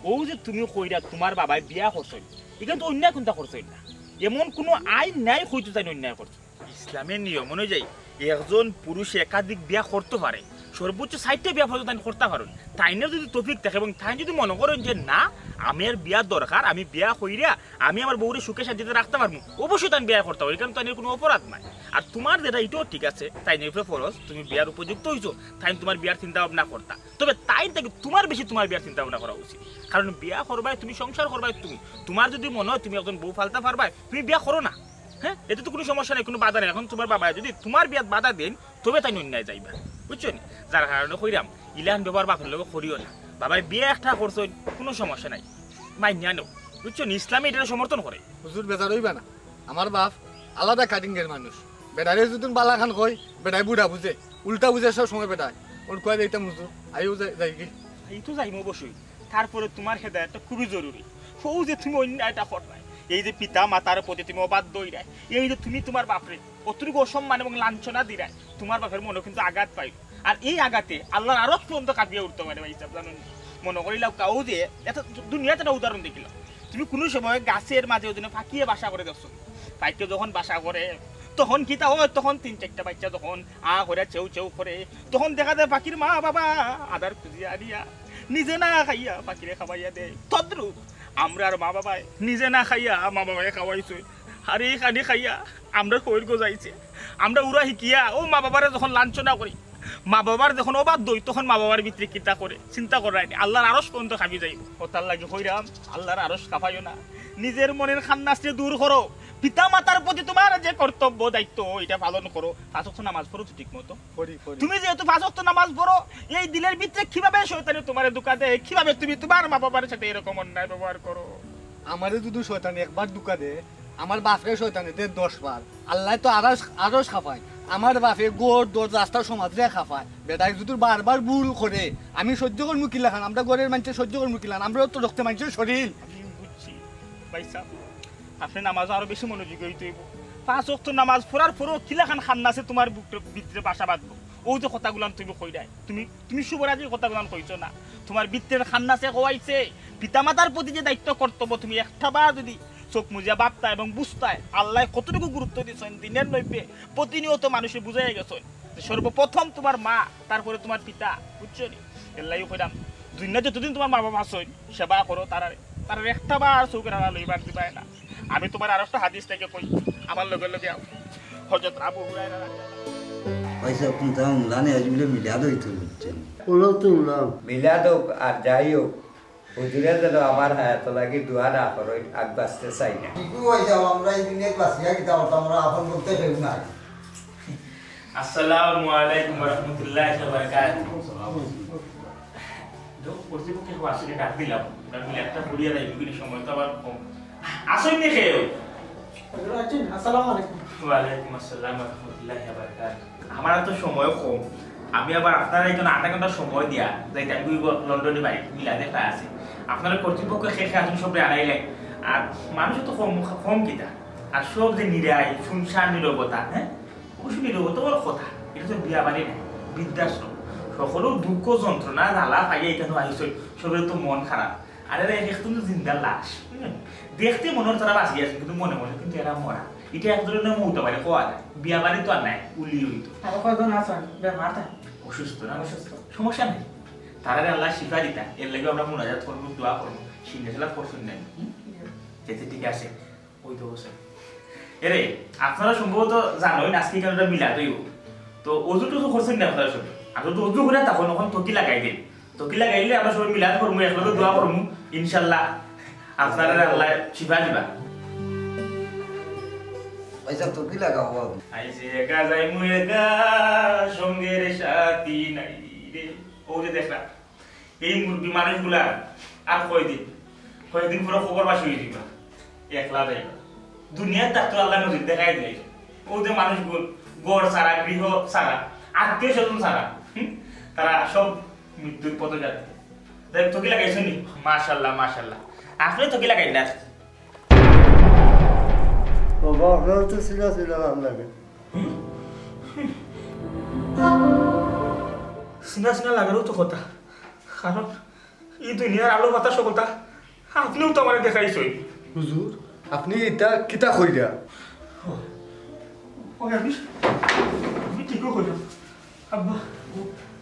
অউ যে তুমি কইরা তুমার বাবায় বিয়া করছইন, ইখান তো অন্যায় কুনতা করছইন না। এমন কুনু আইন নাই কইতো তাইন অন্যায় করছইন। ইসলামের নিয়ম অনুযায়ী একজন পুরুষে একাধিক বিয়া করতো পারে, সর্বোচ্চ চাইরটা বিয়া পর্যন্ত তাইন করতা পারইন। তাইনের যদি তৌফিক থাকে এবং তাইন যদি মনো করইন যে না, আমার বিয়া দরকার, আমি বিয়া কইরা আমি আমার বউরে সুখে শান্তিতে রাখতা পারমু, অবশ্যই তাইন বিয়া করতা পারইন, কারণ তাইনের কুনু অপরাধ নাই। আর তুমার যেটা, ইটাও ঠিক আছে, তাইনের উপরে ফরজ, তুমি বিয়ার উপযুক্ত অইছো, তাইন তুমার বিয়ার চিন্তা ভাবনা করতা। তবে তাইন থাকি তুমার বেশি তুমার বিয়ার চিন্তা ভাবনা করা উচিত, কারণ বিয়া করবায় তুমি, সংসার করবায় তুমি। তুমার যদি মনো অয় তুমি একজন বউ ফালতা পারবায়, তুমি বিয়া করো না। হ্যাঁ, এতে তো কুনু সমস্যা নাই, কুনু বাধা নাই। এখন তুমার বাবায় যদি তুমার বিয়াত বাধা দেইন, তবে তাইন অন্যায় যাইবা, বুঝছো নি? যার কারণে কইরাম, ইলান ব্যবহার বাপের লগে করিও না। বাবায় বিয়া একটা করছইন, কুনু সমস্যা নাই, মাইন্না নেও, বুঝছো নি? ইসলামে ইটারে সমর্থন করে। হুজুর, বেজার অইবা না, আমার বাপ আলাদা কাটিংয়ের মানুষ। বেটারে যদি বালাখান কই, বেটায় বুড়া বুঝে, উল্টা বুঝে সব সময় বেটায়। ওর কয় দিতাম হুজুর, আইও যাই, যাই কি? এই তো যাইমু অবশ্যই। তারপরে তুমার হেদায়েতটা খুবই জরুরি। অউ যে তুমি অন্যায়টা কররায়, এই যে পিতা মাতার প্রতি তুমি অবাধ্য অইরায়, এই যে তুমি তুমার বাপরে অতটুকু অসম্মান এবং লাঞ্ছনা দিরায়, তুমার বাপের মনো কিন্তু আঘাত পাইবো। আর এই আঘাতে আল্লার আরশ পর্যন্ত কাঁপিয়া উঠতো পারে ভাইসাব, জানো নি? মনো করিলাও কেউ যে, এত দুনিয়াত একটা উদাহরণ দেখিলাও, তুমি কুনু সময় গাছের মাঝে ওই জন্য পাখিয়ে বাসা করে দেখছো? পাখিয়ে যখন বাসা করে, তখন কিতা অয়? তখন তিন চাইরটা বাইচ্চা যখন আ করে চেউ চেউ করে, তখন দেখা যায় পাখির মা বাবা আদার খুঁজিয়া আনিয়া নিজে না খাইয়া পাখিরে খাওয়াইয়া দেয়। তদ্রূপ আমরার মা বাবায় নিজে না খাইয়া মা বাবায় খাওয়াইছে। আর এই খানি খাইয়া আমরার শরীর গজাইছে। আমরা উড়া হিকিয়া অউ মা বাবারে যখন লাঞ্ছনা করি, মা বাবার যখন অবাধ্য অই, তখন মা বাবার ভিতরে কিতা করে চিন্তা কররায় নি, আল্লার আরশ পর্যন্ত কাঁপি যাইবো। অতার লাগি কইরাম, আল্লার আরশ কাঁপাইও না, নিজের মনের খান্নাসরে দূর করো, পিতা মাতার প্রতি তুমার যে কর্তব্য দায়িত্ব, ইটা পালন করো। পাঁচ ওয়াক্ত নামাজ পড়ো তো ঠিক মতো। পড়ি, পড়ি। তুমি যেহেতু পাঁচ ওয়াক্ত নামাজ পড়ো, এই দিলের ভিতরে কিভাবে শয়তানে তুমারে ধোঁকা দেয়, কিভাবে তুমি তুমার মা বাবার সাথে এরকম অন্যায় ব্যবহার করো? আমারে যদি শয়তানে একবার ধোঁকা দেয়, আমার বাপরে শয়তানে দেয় দশ বার। আল্লায় তো আরশ, আরশ কাঁপায়। আমার বাপে ঘর, দর, রাস্তা, সমাজরে কাঁপায়। বেটায় যদি বারবার ভুল করে, আমি সহ্য করমু কিলাখান? আমরা ঘরের মানষে সহ্য করমু কিলাখান? আমরাও তো রক্তে মাংসের শরীর। আমি বুঝছি ভাইসাব, আপনে নামাজো আরো বেশি মনোযোগী অইতে অইবো। পাঁচ ওয়াক্ত নামাজ পড়ার পরেও কিলাখান খান্নাসে তুমার বুকর ভিতরে বাসা বাঁধবো। অউ যে কথাগুলান তুমি কইরায়, তুমি, তুমি শুভরাত্রির কথাগুলান কইছো না, তুমার ভিতরের খান্নাসে কওয়াইছে। পিতামাতার প্রতি যে দায়িত্ব কর্তব্য, তুমি একটা বার যদি চোখ মুজিয়া ভাবতায় এবং বুঝতায় আল্লায় কতটুকু গুরুত্ব দিছইন দিনের নৈবে, প্রতিনিয়ত মানুষে বুঝাইয়া গেছইন যে সর্বপ্রথম তুমার মা, তারপরে তুমার পিতা, বুঝছো নি? এর লাগি কইরাম, দুনিয়াত যতদিন তুমার মা বাবা আছইন, সেবা করো তারারে, তারার একটা বার চোখের আড়াল অইবার দিবায় না। আমি তুমার আরো একটা হাদিস থাকি কই, আমার লগে লগে আও। হযরত আবু হুরায়রা রাদিয়াল্লাহু আনহু। ভাইসাব, কুনতা হুনলাম নি, আইজ বুলে মিলাদ অইতো বুলছইন। অলাউ তো হুনলাম। মিলাদ অউক আর যাই অউক, হুজুরে যেন আমার হায়াতো লাগি দোয়া না করইন, আগ বাঁচতে চাই না। কিতা ভাইসাব, আমরা ই দুনিয়াত বাঁচিয়া কিতা করতাম, আমরা আপন বলতে কেউ নাই। আসসালামু আলাইকুম ওয়া রাহমাতুল্লাহি ওয়া বারাকাতুহু। তো কর্তৃপক্ষে কেউ আসলে ডাক দিলাম, ডাক দিলে একটা ঘুরিয়ে দেয়, বিভিন্ন সময় তো আবার কম। আসেননি কেউ? হুজুর আছেন? আসসালামু আলাইকুম। ওয়ালাইকুম আসসালাম ওয়া রাহমাতুল্লাহি ওয়া বারাকাতুহু। আমার তো সময় কম, আমি আবার আপনারা একজন আধা ঘন্টা সময় দিয়া যাইতে আমি লন্ডনে বাড়ি মিলাদে একটা আছে। আপনারা কর্তৃপক্ষ কে কে আসুন সব আনাইলেন, আর মানুষ তো কম, কম কিতা, আর সব যে নিরাই শুনশান নীরবতা, হ্যাঁ, অবশ্য নীরবতা বড় কথা, এটা তো বিয়া বাড়ি না, বৃদ্ধাশ্রম। সকলের দুঃখ যন্ত্রণা জ্বালা পাইয়া এখানে আইসই, সবের তো মন খারাপ। আরে রে, এখন তো জিন্দা লাশ, বুঝলেন? দেখতে মনে হয় তারা বাঁচিয়ে আছে, কিন্তু মনে মনে কিন্তু এরা মরা। এটা এক ধরনের মৌতা বাড়ি হওয়া যায়, বিয়া বাড়ি তো আর নাই, উলি হইতো। আরো কয়জন আছেন বেমার, তাই অসুস্থ না? অসুস্থ। সমস্যা নেই, তারারে আল্লাহ শিফা দিতা, এর লাগি আমরা মোনাজাত করবো, দোয়া করবো, সিন্নে সালাত করছেন নাই। হুম? যেতে ঠিক আছে। ওই তো বসে। এরে, আপনারা সম্ভবত জানোই না, আজকে কেন একটা মিলাদ হইব। তো অজু টজু করছেন না আপনারা সব? আর যদি অজু করে তখন ওখান তকি লাগাই দেন। তকি লাগাইলে আমরা সবাই মিলাদ করবো, একলগে দোয়া করবো, ইনশাল্লাহ আপনারা আল্লাহ শিফা দিবা। ভাইসাব, তকি লাগাও। আইসে একা যাইমু একা, সঙ্গের সাথী নাই রে। ও যে দেখরা, এই মুরব্বী মানুষগুলা আর কয়দিন, কয়দিন পরে কবরবাসী হয়ে যাইবা, একলা যাইবা। দুনিয়ার ডাক্তার আল্লাহ নজির দেখাই দিলে, ও যে মানুষগুলো ঘর ছাড়া, গৃহ ছাড়া, আত্মীয় স্বজন ছাড়া, হুম, তারা সব মৃত্যুর পথযাত্রী। দেখ, তকি লাগাইছো নি? মাশাল্লাহ, মাশাল্লাহ। আপনে ঠকি লাগাইন না। বাবা, আপনার তো চিনা চিনা নাম লাগে। চিনা চিনা লাগারও তো কথা, কারণ ই দুনিয়ার আলো বাতাস কথা আপনেও তো আমারে দেখাইছইন। হুজুর, আপনে ইতা কিতা কইরা? ও, আমি, আমি ঠিকও কইলাম। আব্বা,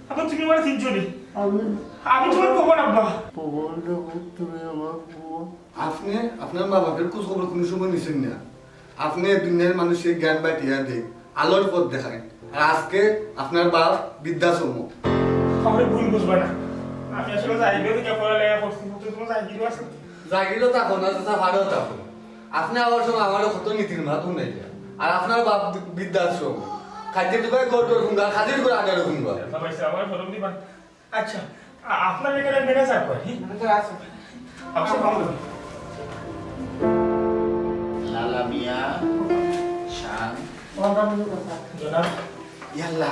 আব্বা, তুমি আমারে চিনছো নি? আমি আমি তোমার বাবা না, আব্বা। বাবা না, তুমি আমার বাবা। আপনে আপনার মা বাপের খোঁজ খবর কোনো সময় নিছেন না। আপনে দুনিয়ার মানুষরে জ্ঞান বাটিয়া দেইন, আলোর পথ দেখাইন। আর আজকে আপনার বাপ বৃদ্ধাশ্রম। আমারে ভুল বুঝবা না, আমি আসলে জাহিরও থেকে পড়ালেখা করছি, তো তোমার জাহিরও আছে। জাহিরও থাকো না, চাচা, ভালো থাকো। আপনে আমার সময় আমারও কত নীতির মাত শুনাইলা। আর আপনার বাপ বৃদ্ধাশ্রম। খাইতে টুকায় গড় গড় ভুঙ্গা, খাদির করে আগারো ভুঙ্গা। আচ্ছা ভাই, আমার শরম দিবা। আচ্ছা, আ-, আপনার এখানে ম্যানেজার কই? ম্যানেজার আছে। আচ্ছা, ভালো। লালা মিয়া, শান। জনাব। ইয়াল্লা,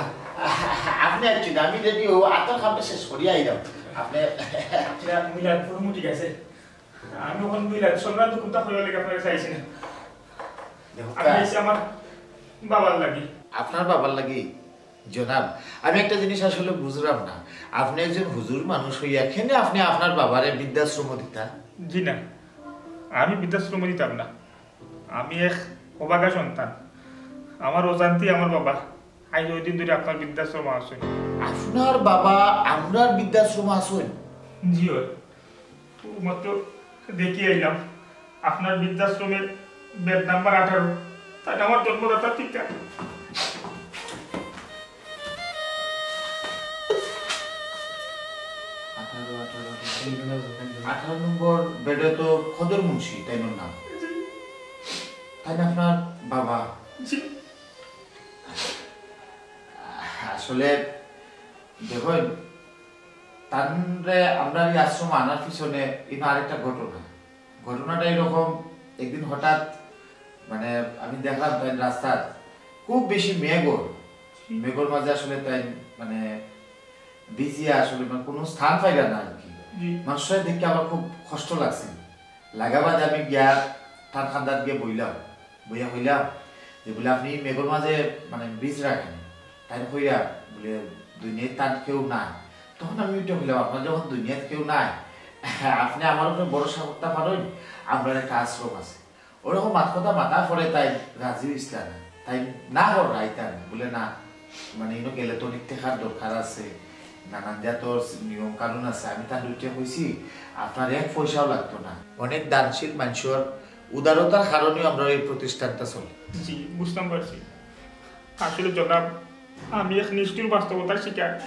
আপনে আইছইন, আমি রেডি অউ, আতর কামটা শেষ করিয়া আইলাম। আপনে আচ্ছা, মিলাদ পুরো ঠিক আছে। আমি অখন মিলাদ সংক্রান্ত কুন্তা কইবার লাগি আপনার কাছে আইছি না। দেখো, আমি আইছি আমার বাবার লাগি। আপনার বাবার লাগি? জনাব, আমি একটা জিনিস আসলে বুঝলাম না। আপনে একজন হুজুর মানুষ অইয়া কেনে আপনে আপনার বাবারে বৃদ্ধাশ্রম দিতা? জি না, আমি বৃদ্ধাশ্রম দিতাম না। আমি এক অভাগা সন্তান। আমার অজান্তেই আমার বাবা আইজ অউ দিন ধরি আপনার বৃদ্ধাশ্রম আছইন। আপনার বাবা আমরার বৃদ্ধাশ্রম আছইন? জি অয়। তো মাত্র দেখি আইলাম, আপনার বৃদ্ধাশ্রমের বেড নাম্বার আঠারো, তাইন আমার জন্মদাতা পিতা। আঠারো, আঠারো, আঠারো। আঠারো নম্বর বেডে তো খদর মুন্সি, তাইন নাম। তাইন আপনার বাবা? জি। আসলে দেখইন, তানরে আমরার ই আশ্রম আনার পিছনে ইনো আরেকটা ঘটনা। ঘটনাটা এরকম, একদিন হঠাৎ মানে আমি দেখলাম তাইন রাস্তাত খুব বেশি মেঘ অর, মেঘর মাঝে আসলে তাইন মানে ভিজিয়া আসলে মানে কোনো স্থান পাইলা না আর কি। জি। মানুষরে দেখি আমার খুব কষ্ট লাগছিল। লাগা বাদে আমি গিয়া তান কান্দাত গিয়া বইলাম। বইয়া কইলাম যে, বুলে, "আপনে মেঘর মাঝে মানে ভিজরা কেনে?" তাইন কইরা বুলে, "দুনিয়াত তান কেউ নাই।" তখন আমি উঠিয়া কইলাম, "আপনার যখন দুনিয়াত কেউ নাই, আপনে আমার উপরে ভরসা করতা পারইন, আমরার একটা আশ্রম আছে।" ওরকম মাত কথা মাতার পরে তাইন রাজি অইছলা না, তাইন না কররা আইতা না, বুলে, "না, মানে ইনো গেলে তো অনেক টেকার দরকার আছে, নানান জাতর নিয়ম কানুন আছে।" আমি তানরে উঠিয়া কইছি, "আপনার এক পয়সাও লাগতো না।" অনেক দানশীল মানুষর উদারতার কারণেও আমরার এই প্রতিষ্ঠানটা চলে। জি, বুঝতাম পারছি। আসলে জনাব, আমি এক নিষ্ঠুর বাস্তবতার শিকার।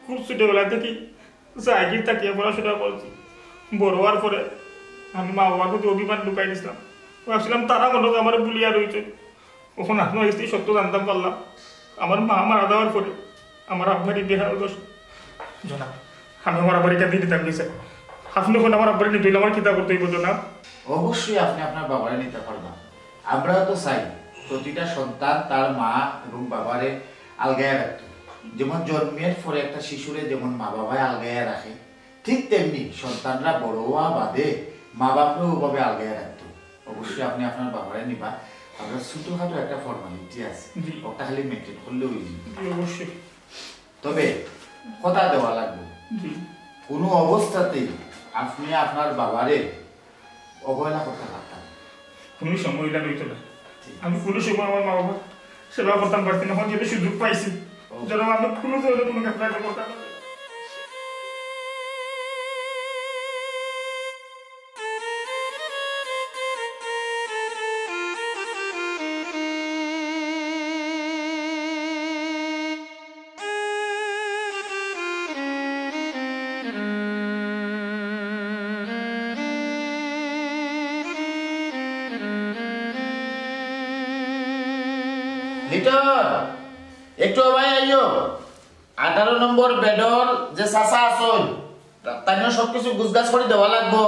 খুব ছোটবেলা থাকি জাগির থাকিয়া পড়াশোনা করছি। বড় অওয়ার পরে আমি মা বাবার প্রতি অভিমান লুকাই দিছলাম। ভাবছিলাম তারা মনে হয় আমারে ভুলিয়া রইছে। অখন আপনার কাছ থাকি সত্য জানতাম পারলাম। আমার মা মারা যাওয়ার পরে আমার আব্বার ই বেহাল দশা। জনাব, আমি আমার আব্বারে কেনে নিতাম গেছে। আপনে অখন আমার আব্বারে নিতে অইলে আমার কিতা করতে অইবো জনাব? অবশ্যই আপনে আপনার বাবারে নিতা পারবা। আমরাও তো চাই প্রতিটা সন্তান তার মা এবং বাবারে আলগাইয়া রাখতো। যেমন জন্মের পরে একটা শিশুরে যেমন মা বাবায় আলগাইয়া রাখে, ঠিক তেমনি সন্তানরা বড় অওয়া বাদে মা বাপরেও অভাবে আলগাইয়া রাখতো। অবশ্যই আপনে আপনার বাবারে নিবা, আমরা ছোটখাটো একটা ফর্মালিটি আছে, জি। ওটা খালি মেইনটেইন করলে অইযিবো। জি, অবশ্যই। তবে কথা দেওয়া লাগবো, জি। কোনো অবস্থাতেই আপনে আপনার বাবারে অবহেলা করতা পারতা না। কোনো সময় অইলা অইতো না। ঠিক। আমি কোনো সময় আমার মা বাবার সেবা করতাম পারছি না, অখন যেহেতু সুযোগ পাইছি, ও। যেন আমি কোনো ধরনের কোনো ক্ষেত্রে এটা করতাম পারছি না। লিটন, একটু অবায় আইও। আঠারো নম্বর বেডর যে চাচা আছইন, তা-, তাইনও সব কিছু গুছগাছ করি দেওয়া লাগবো।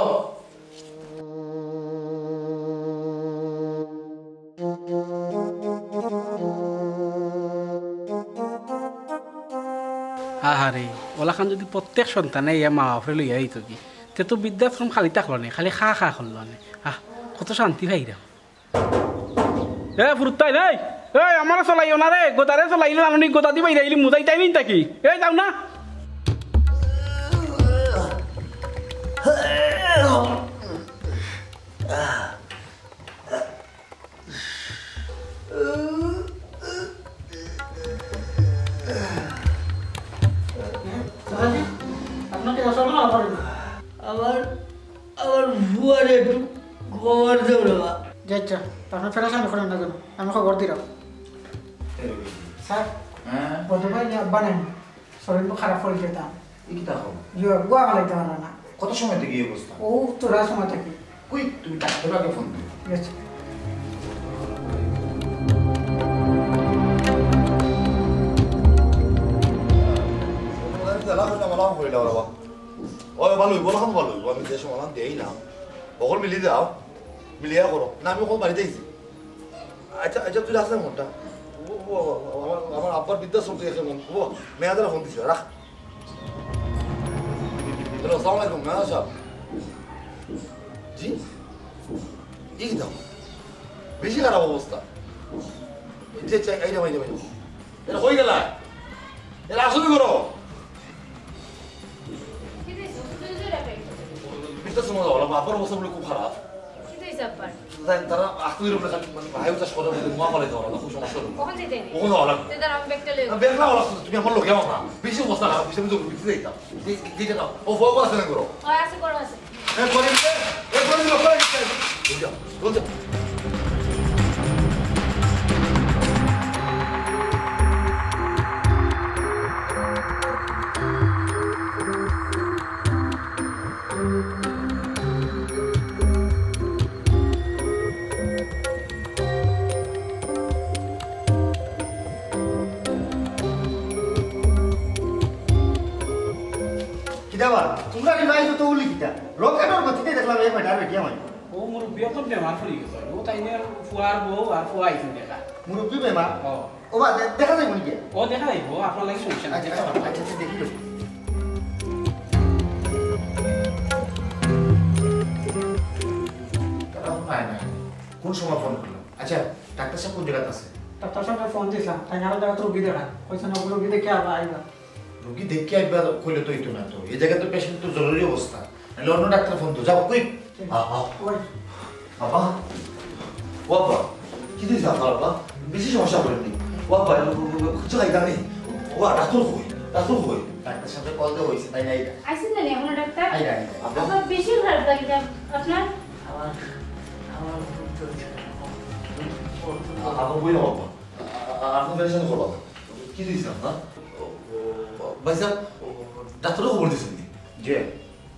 আহারে, অলাখান যদি প্রত্যেক সন্তানে ইয়া মা বাপরে লইয়া আইতো কি, তে তো বৃদ্ধাশ্রম খালি থাকলো নে, খালি খা খা করলো নে। আহ, কত শান্তি পাইরাম। এ ফুরুত্তাইন, এই, এই, আমারে চলাইও না রে, গদারে চলাইলে জানো নি, গদা দি বাইরে আইলে মুদাই তাই মিন তাকি। এই যাও না। চাচাজি, আপনাকে অসংখ্য আবার আমার, আমার ফুয়ারে একটু খবর দেও রে বা। জি আচ্ছা, আপনি পেরেশান করেন না কেন, আমি খবর দিলাম। স্যার, হ্যাঁ? বড় ভাই নিয়ে আব্বা নাই, শরীর খারাপ হয়ে যেতাম। ই কিতা খবর? ইয়ে, গুয়া ফালাইতে পারে না। কত সময় থেকে এই অবস্থা? ও তো রাত সময় থেকে। কই, তুমি ডাক্তার আগে ফোন দিও। ঠিক আছে। ওই ভালো, বলো, ভালো, আমি যে সমাধান দেই না। বকল মিলি দাও, মিলিয়া করো। না, আমি ওখানে বাড়িতে আইছি। আচ্ছা, আচ্ছা, তুই রাখলে মনটা। ও, ও, ও, আমার, আমার আব্বার বৃদ্ধাশ্রম থেকে এসে মন, ও, মেয়াদারা ফোন দিছিল, রাখ। হ্যালো, আসসালামু আলাইকুম, মেয়াদা সাহেব। জি? এই দাও। বেশি খারাপ অবস্থা। জি, আচ্ছা, এই যাও, এই যাও, এই যাও। এটা হয়ে গেল। এটা আসলে করো। বৃদ্ধাশ্রম যাওয়া লাগবে, আব্বার অবস্থা বলে খুব খারাপ। কি হইছে আব্বার? তাই তারা আকুইর উপরে খালি মানে ভাই উচাস করে বলে, "মা বলে দেওয়া লাগবে, খুব সমস্যা হলো।" ওখানে যেতে নেই। ওখানে যাওয়া লাগবে। তে দাঁড়াও, আমি ব্যাগটা লই। না, ব্যাগ না, ওরা তুমি আমার লগে আমার না। বেশি অবস্থা খারাপ, বেশি আমি জরুরি দিতে যাইতাম। এই, এই, এইটা নাও। ও, ফোন আছে না করো? ও, আছে, করো, আছে। এ, করে দিতে, এ, করে দিল, করে দিতে। বলতে, বলতে। কিতা বা, তোমরা রিভাইজ তো উলি কিতা? রকেটর গতিতে দেখলাম এই বেটার বেটি আমার। ও মুরব্বি অখন বেমার পড়ি গেছে। ও তাইন ফুয়ার বউ আর ফুয়া আইছইন দেখা। মুরব্বি বেমার? ও। ও বা, দে-, দেখা যাইব নি? ও দেখা যাইব, আপনার লাগি সমস্যা নাই। আচ্ছা, আচ্ছা, আচ্ছা, দেখি। তারা ফোন পায় না। কোন সময় ফোন করলাম? আচ্ছা, ডাক্তার সাহেব কোন জায়গাত আছে? ডাক্তার সাহেবরে ফোন দিছলাম, তাইন আরো জাগাত রুগী দেখাইন। কইছইন, "অগু রুগী দেখিয়া আবার আইবা।" রুগী দেখিয়া আইবা কইলে তো অইতো না তো। এই জাগাত তো পেশেন্ট তো জরুরি অবস্থা। নাইলে অন্য ডাক্তার ফোন তো। যাও, কুইক। আ, আ। ওই। আব্বা। ও আব্বা। কি দিছে আপনার আব্বা? বেশি সমস্যা করেননি। ও আব্বা, ও, ও, ও, কিচ্ছু খাইতাম নেই। ও, ডাক্তার কই? ডাক্তার কই? ডাক্তার সাহেবরে কল দেওয়া হইছে, তাইন আইরা। আইছইন না নি এখনো ডাক্তার? আইরা, আইরা। আব্বা। আব্বা, বেশি খারাপ লাগছে আপনার? আমার, আমার খুব চলছে। আ-, আ-, বই না বাবা। আ-, আ-, আপনি পেরেশান করবা না। কি দিয়েছেন আপনার? ও, ও, ভাইসাব, ও, ডাক্তারও খবর দিয়েছেন নি? জি,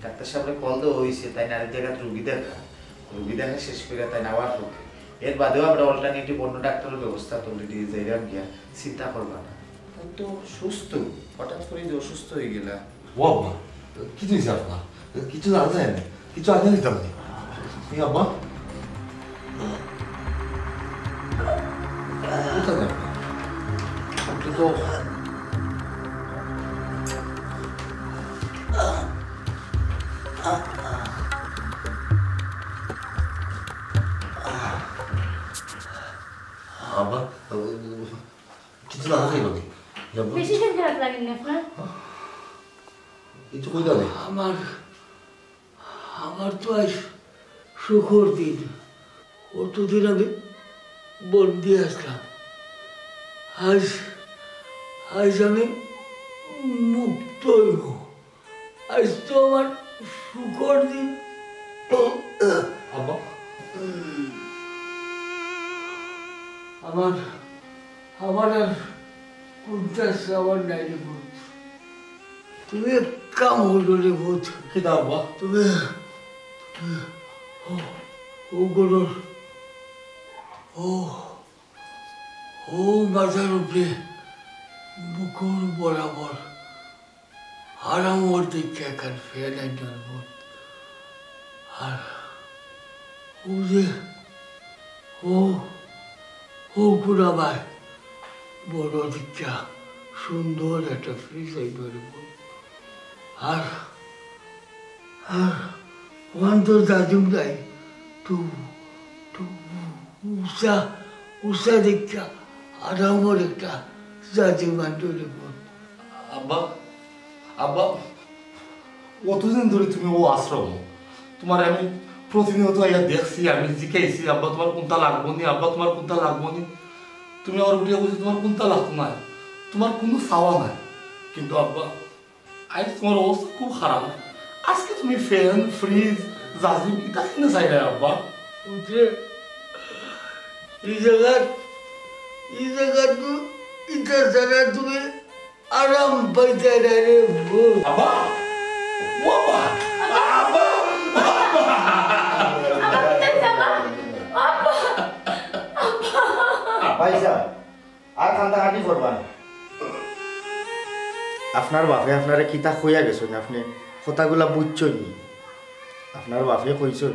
ডাক্তার সাহেবরে কল দেওয়া হইছে, তাইন আরেক জাগাত রুগী দেখা। রুগী দেখা শেষ করে তাইন আবার রুগী। এর বাদেও আমরা অল্টারনেটিভ অন্য ডাক্তারের ব্যবস্থা তো already যাইরাম গিয়া, চিন্তা করবা না। ও তো সুস্থ, হঠাৎ করে যে অসুস্থ হয়ে গেলা। ও আব্বা, কি হয়েছে আপনার? কিছু জানা যায় না, কিছু আগে নিতাম না। এই আব্বা, কোথায় যান? আপনি তো আব্বা, কিছু না খাইব নি? বেশি শরীর খারাপ লাগে না আপনার? কিছু কই যাবে? আমার, আমার তো আজ শুকর দিন। কতদিন আমি বন্দি আসলাম। আজ, আজ আমি মুক্ত হইব। আজ তো আমার শুকর দিন। আব্বা। আমার, আমার আর কোনটা আমার নাই রে পুত। তুমি এক কাম করো রে পুত। কিতা আব্বা? তুমি, তুমি, ও, ও করো, ও, ও মাথার উপরে বুকুর বরাবর আরামর দিকে একখান ফ্যান আইনর মন। আর ও যে, ও, ও গুণাবায় বড় দিকে সুন্দর একটা ফ্রিজ আইনর মন। আর আর ওখান তো জাজিম নাই। তো, তো উষা, উষা দেখা আরামর একটা জাজিম আনতে দেব। আব্বা, আব্বা, অতদিন ধরি তুমি অউ আশ্রম, তুমারে আমি প্রতিনিয়ত আইয়া দেখছি, আমি জিকাইছি, "আব্বা, তুমার কুনতা লাগবো নি? আব্বা, তুমার কুনতা লাগবো নি?" তুমি আমার উঠিয়া কইছো, "তুমার কুনতা লাগতো নায়, তুমার কুনু চাওয়া নাই।" কিন্তু আব্বা, আইজ তুমার অবস্থা খুব খারাপ। আজকে তুমি ফ্যান, ফ্রিজ, জাজিম ইতা কিনে চাইরায় আব্বা? উঠে, ই জাগাত, ই জাগাত তো ইতা ছাড়া তুমি আরাম পাইতায় না রে বউ। আব্বা! ও আব্বা! আব্বা! আব্বা! ভাইসাব, আর কান্দাকাটি করবা না। আপনার বাপে আপনারে কিতা কইয়া গেছইন, আপনে কথাগুলা বুঝছইন নি? আপনার বাপে কইছইন,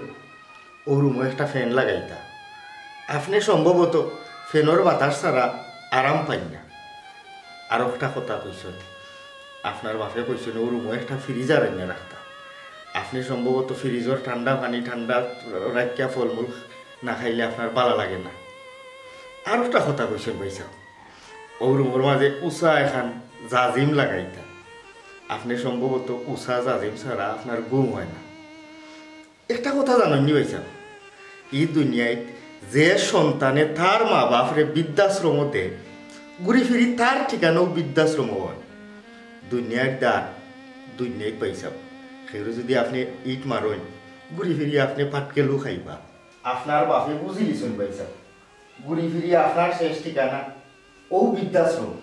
অউ রুমো একটা ফ্যান লাগাইতা। আপনে সম্ভবত ফ্যানর বাতাস ছাড়া আরাম পাইন না। আর একটা কথা কইছইন, আপনার বাপে কইছইন, অউ রুমো একটা ফ্রিজার আনিয়া রাখতা। আপনে সম্ভবত ফ্রিজর ঠান্ডা পানি ঠান্ডা রাখিয়া ফলমূল না খাইলে আপনার ভালা লাগে না। আর একটা কথা কইছইন ভাইসাব, অউ রুমর মাঝে উষা এখান জাজিম লাগাইতা। আপনে সম্ভবত উষা জাজিম ছাড়া আপনার ঘুম অয় না। একটা কথা জানইন নি ভাইসাব, ই দুনিয়াত যে সন্তানে তার মা বাপরে বৃদ্ধাশ্রমো দেয়, ঘুরি ফিরি তার ঠিকানাও বৃদ্ধাশ্রম অয়। দুনিয়ার দান, দুনিয়াত ভাইসাব। কেউরে যুদি আপনে ইট মারইন, ঘুরি ফিরি আপনে পাটকেলও খাইবা। আপনার বাপে বুঝিলিছইন ভাইসাব, ঘুরি ফিরি আপনার শেষ ঠিকানা অউ বৃদ্ধাশ্রম।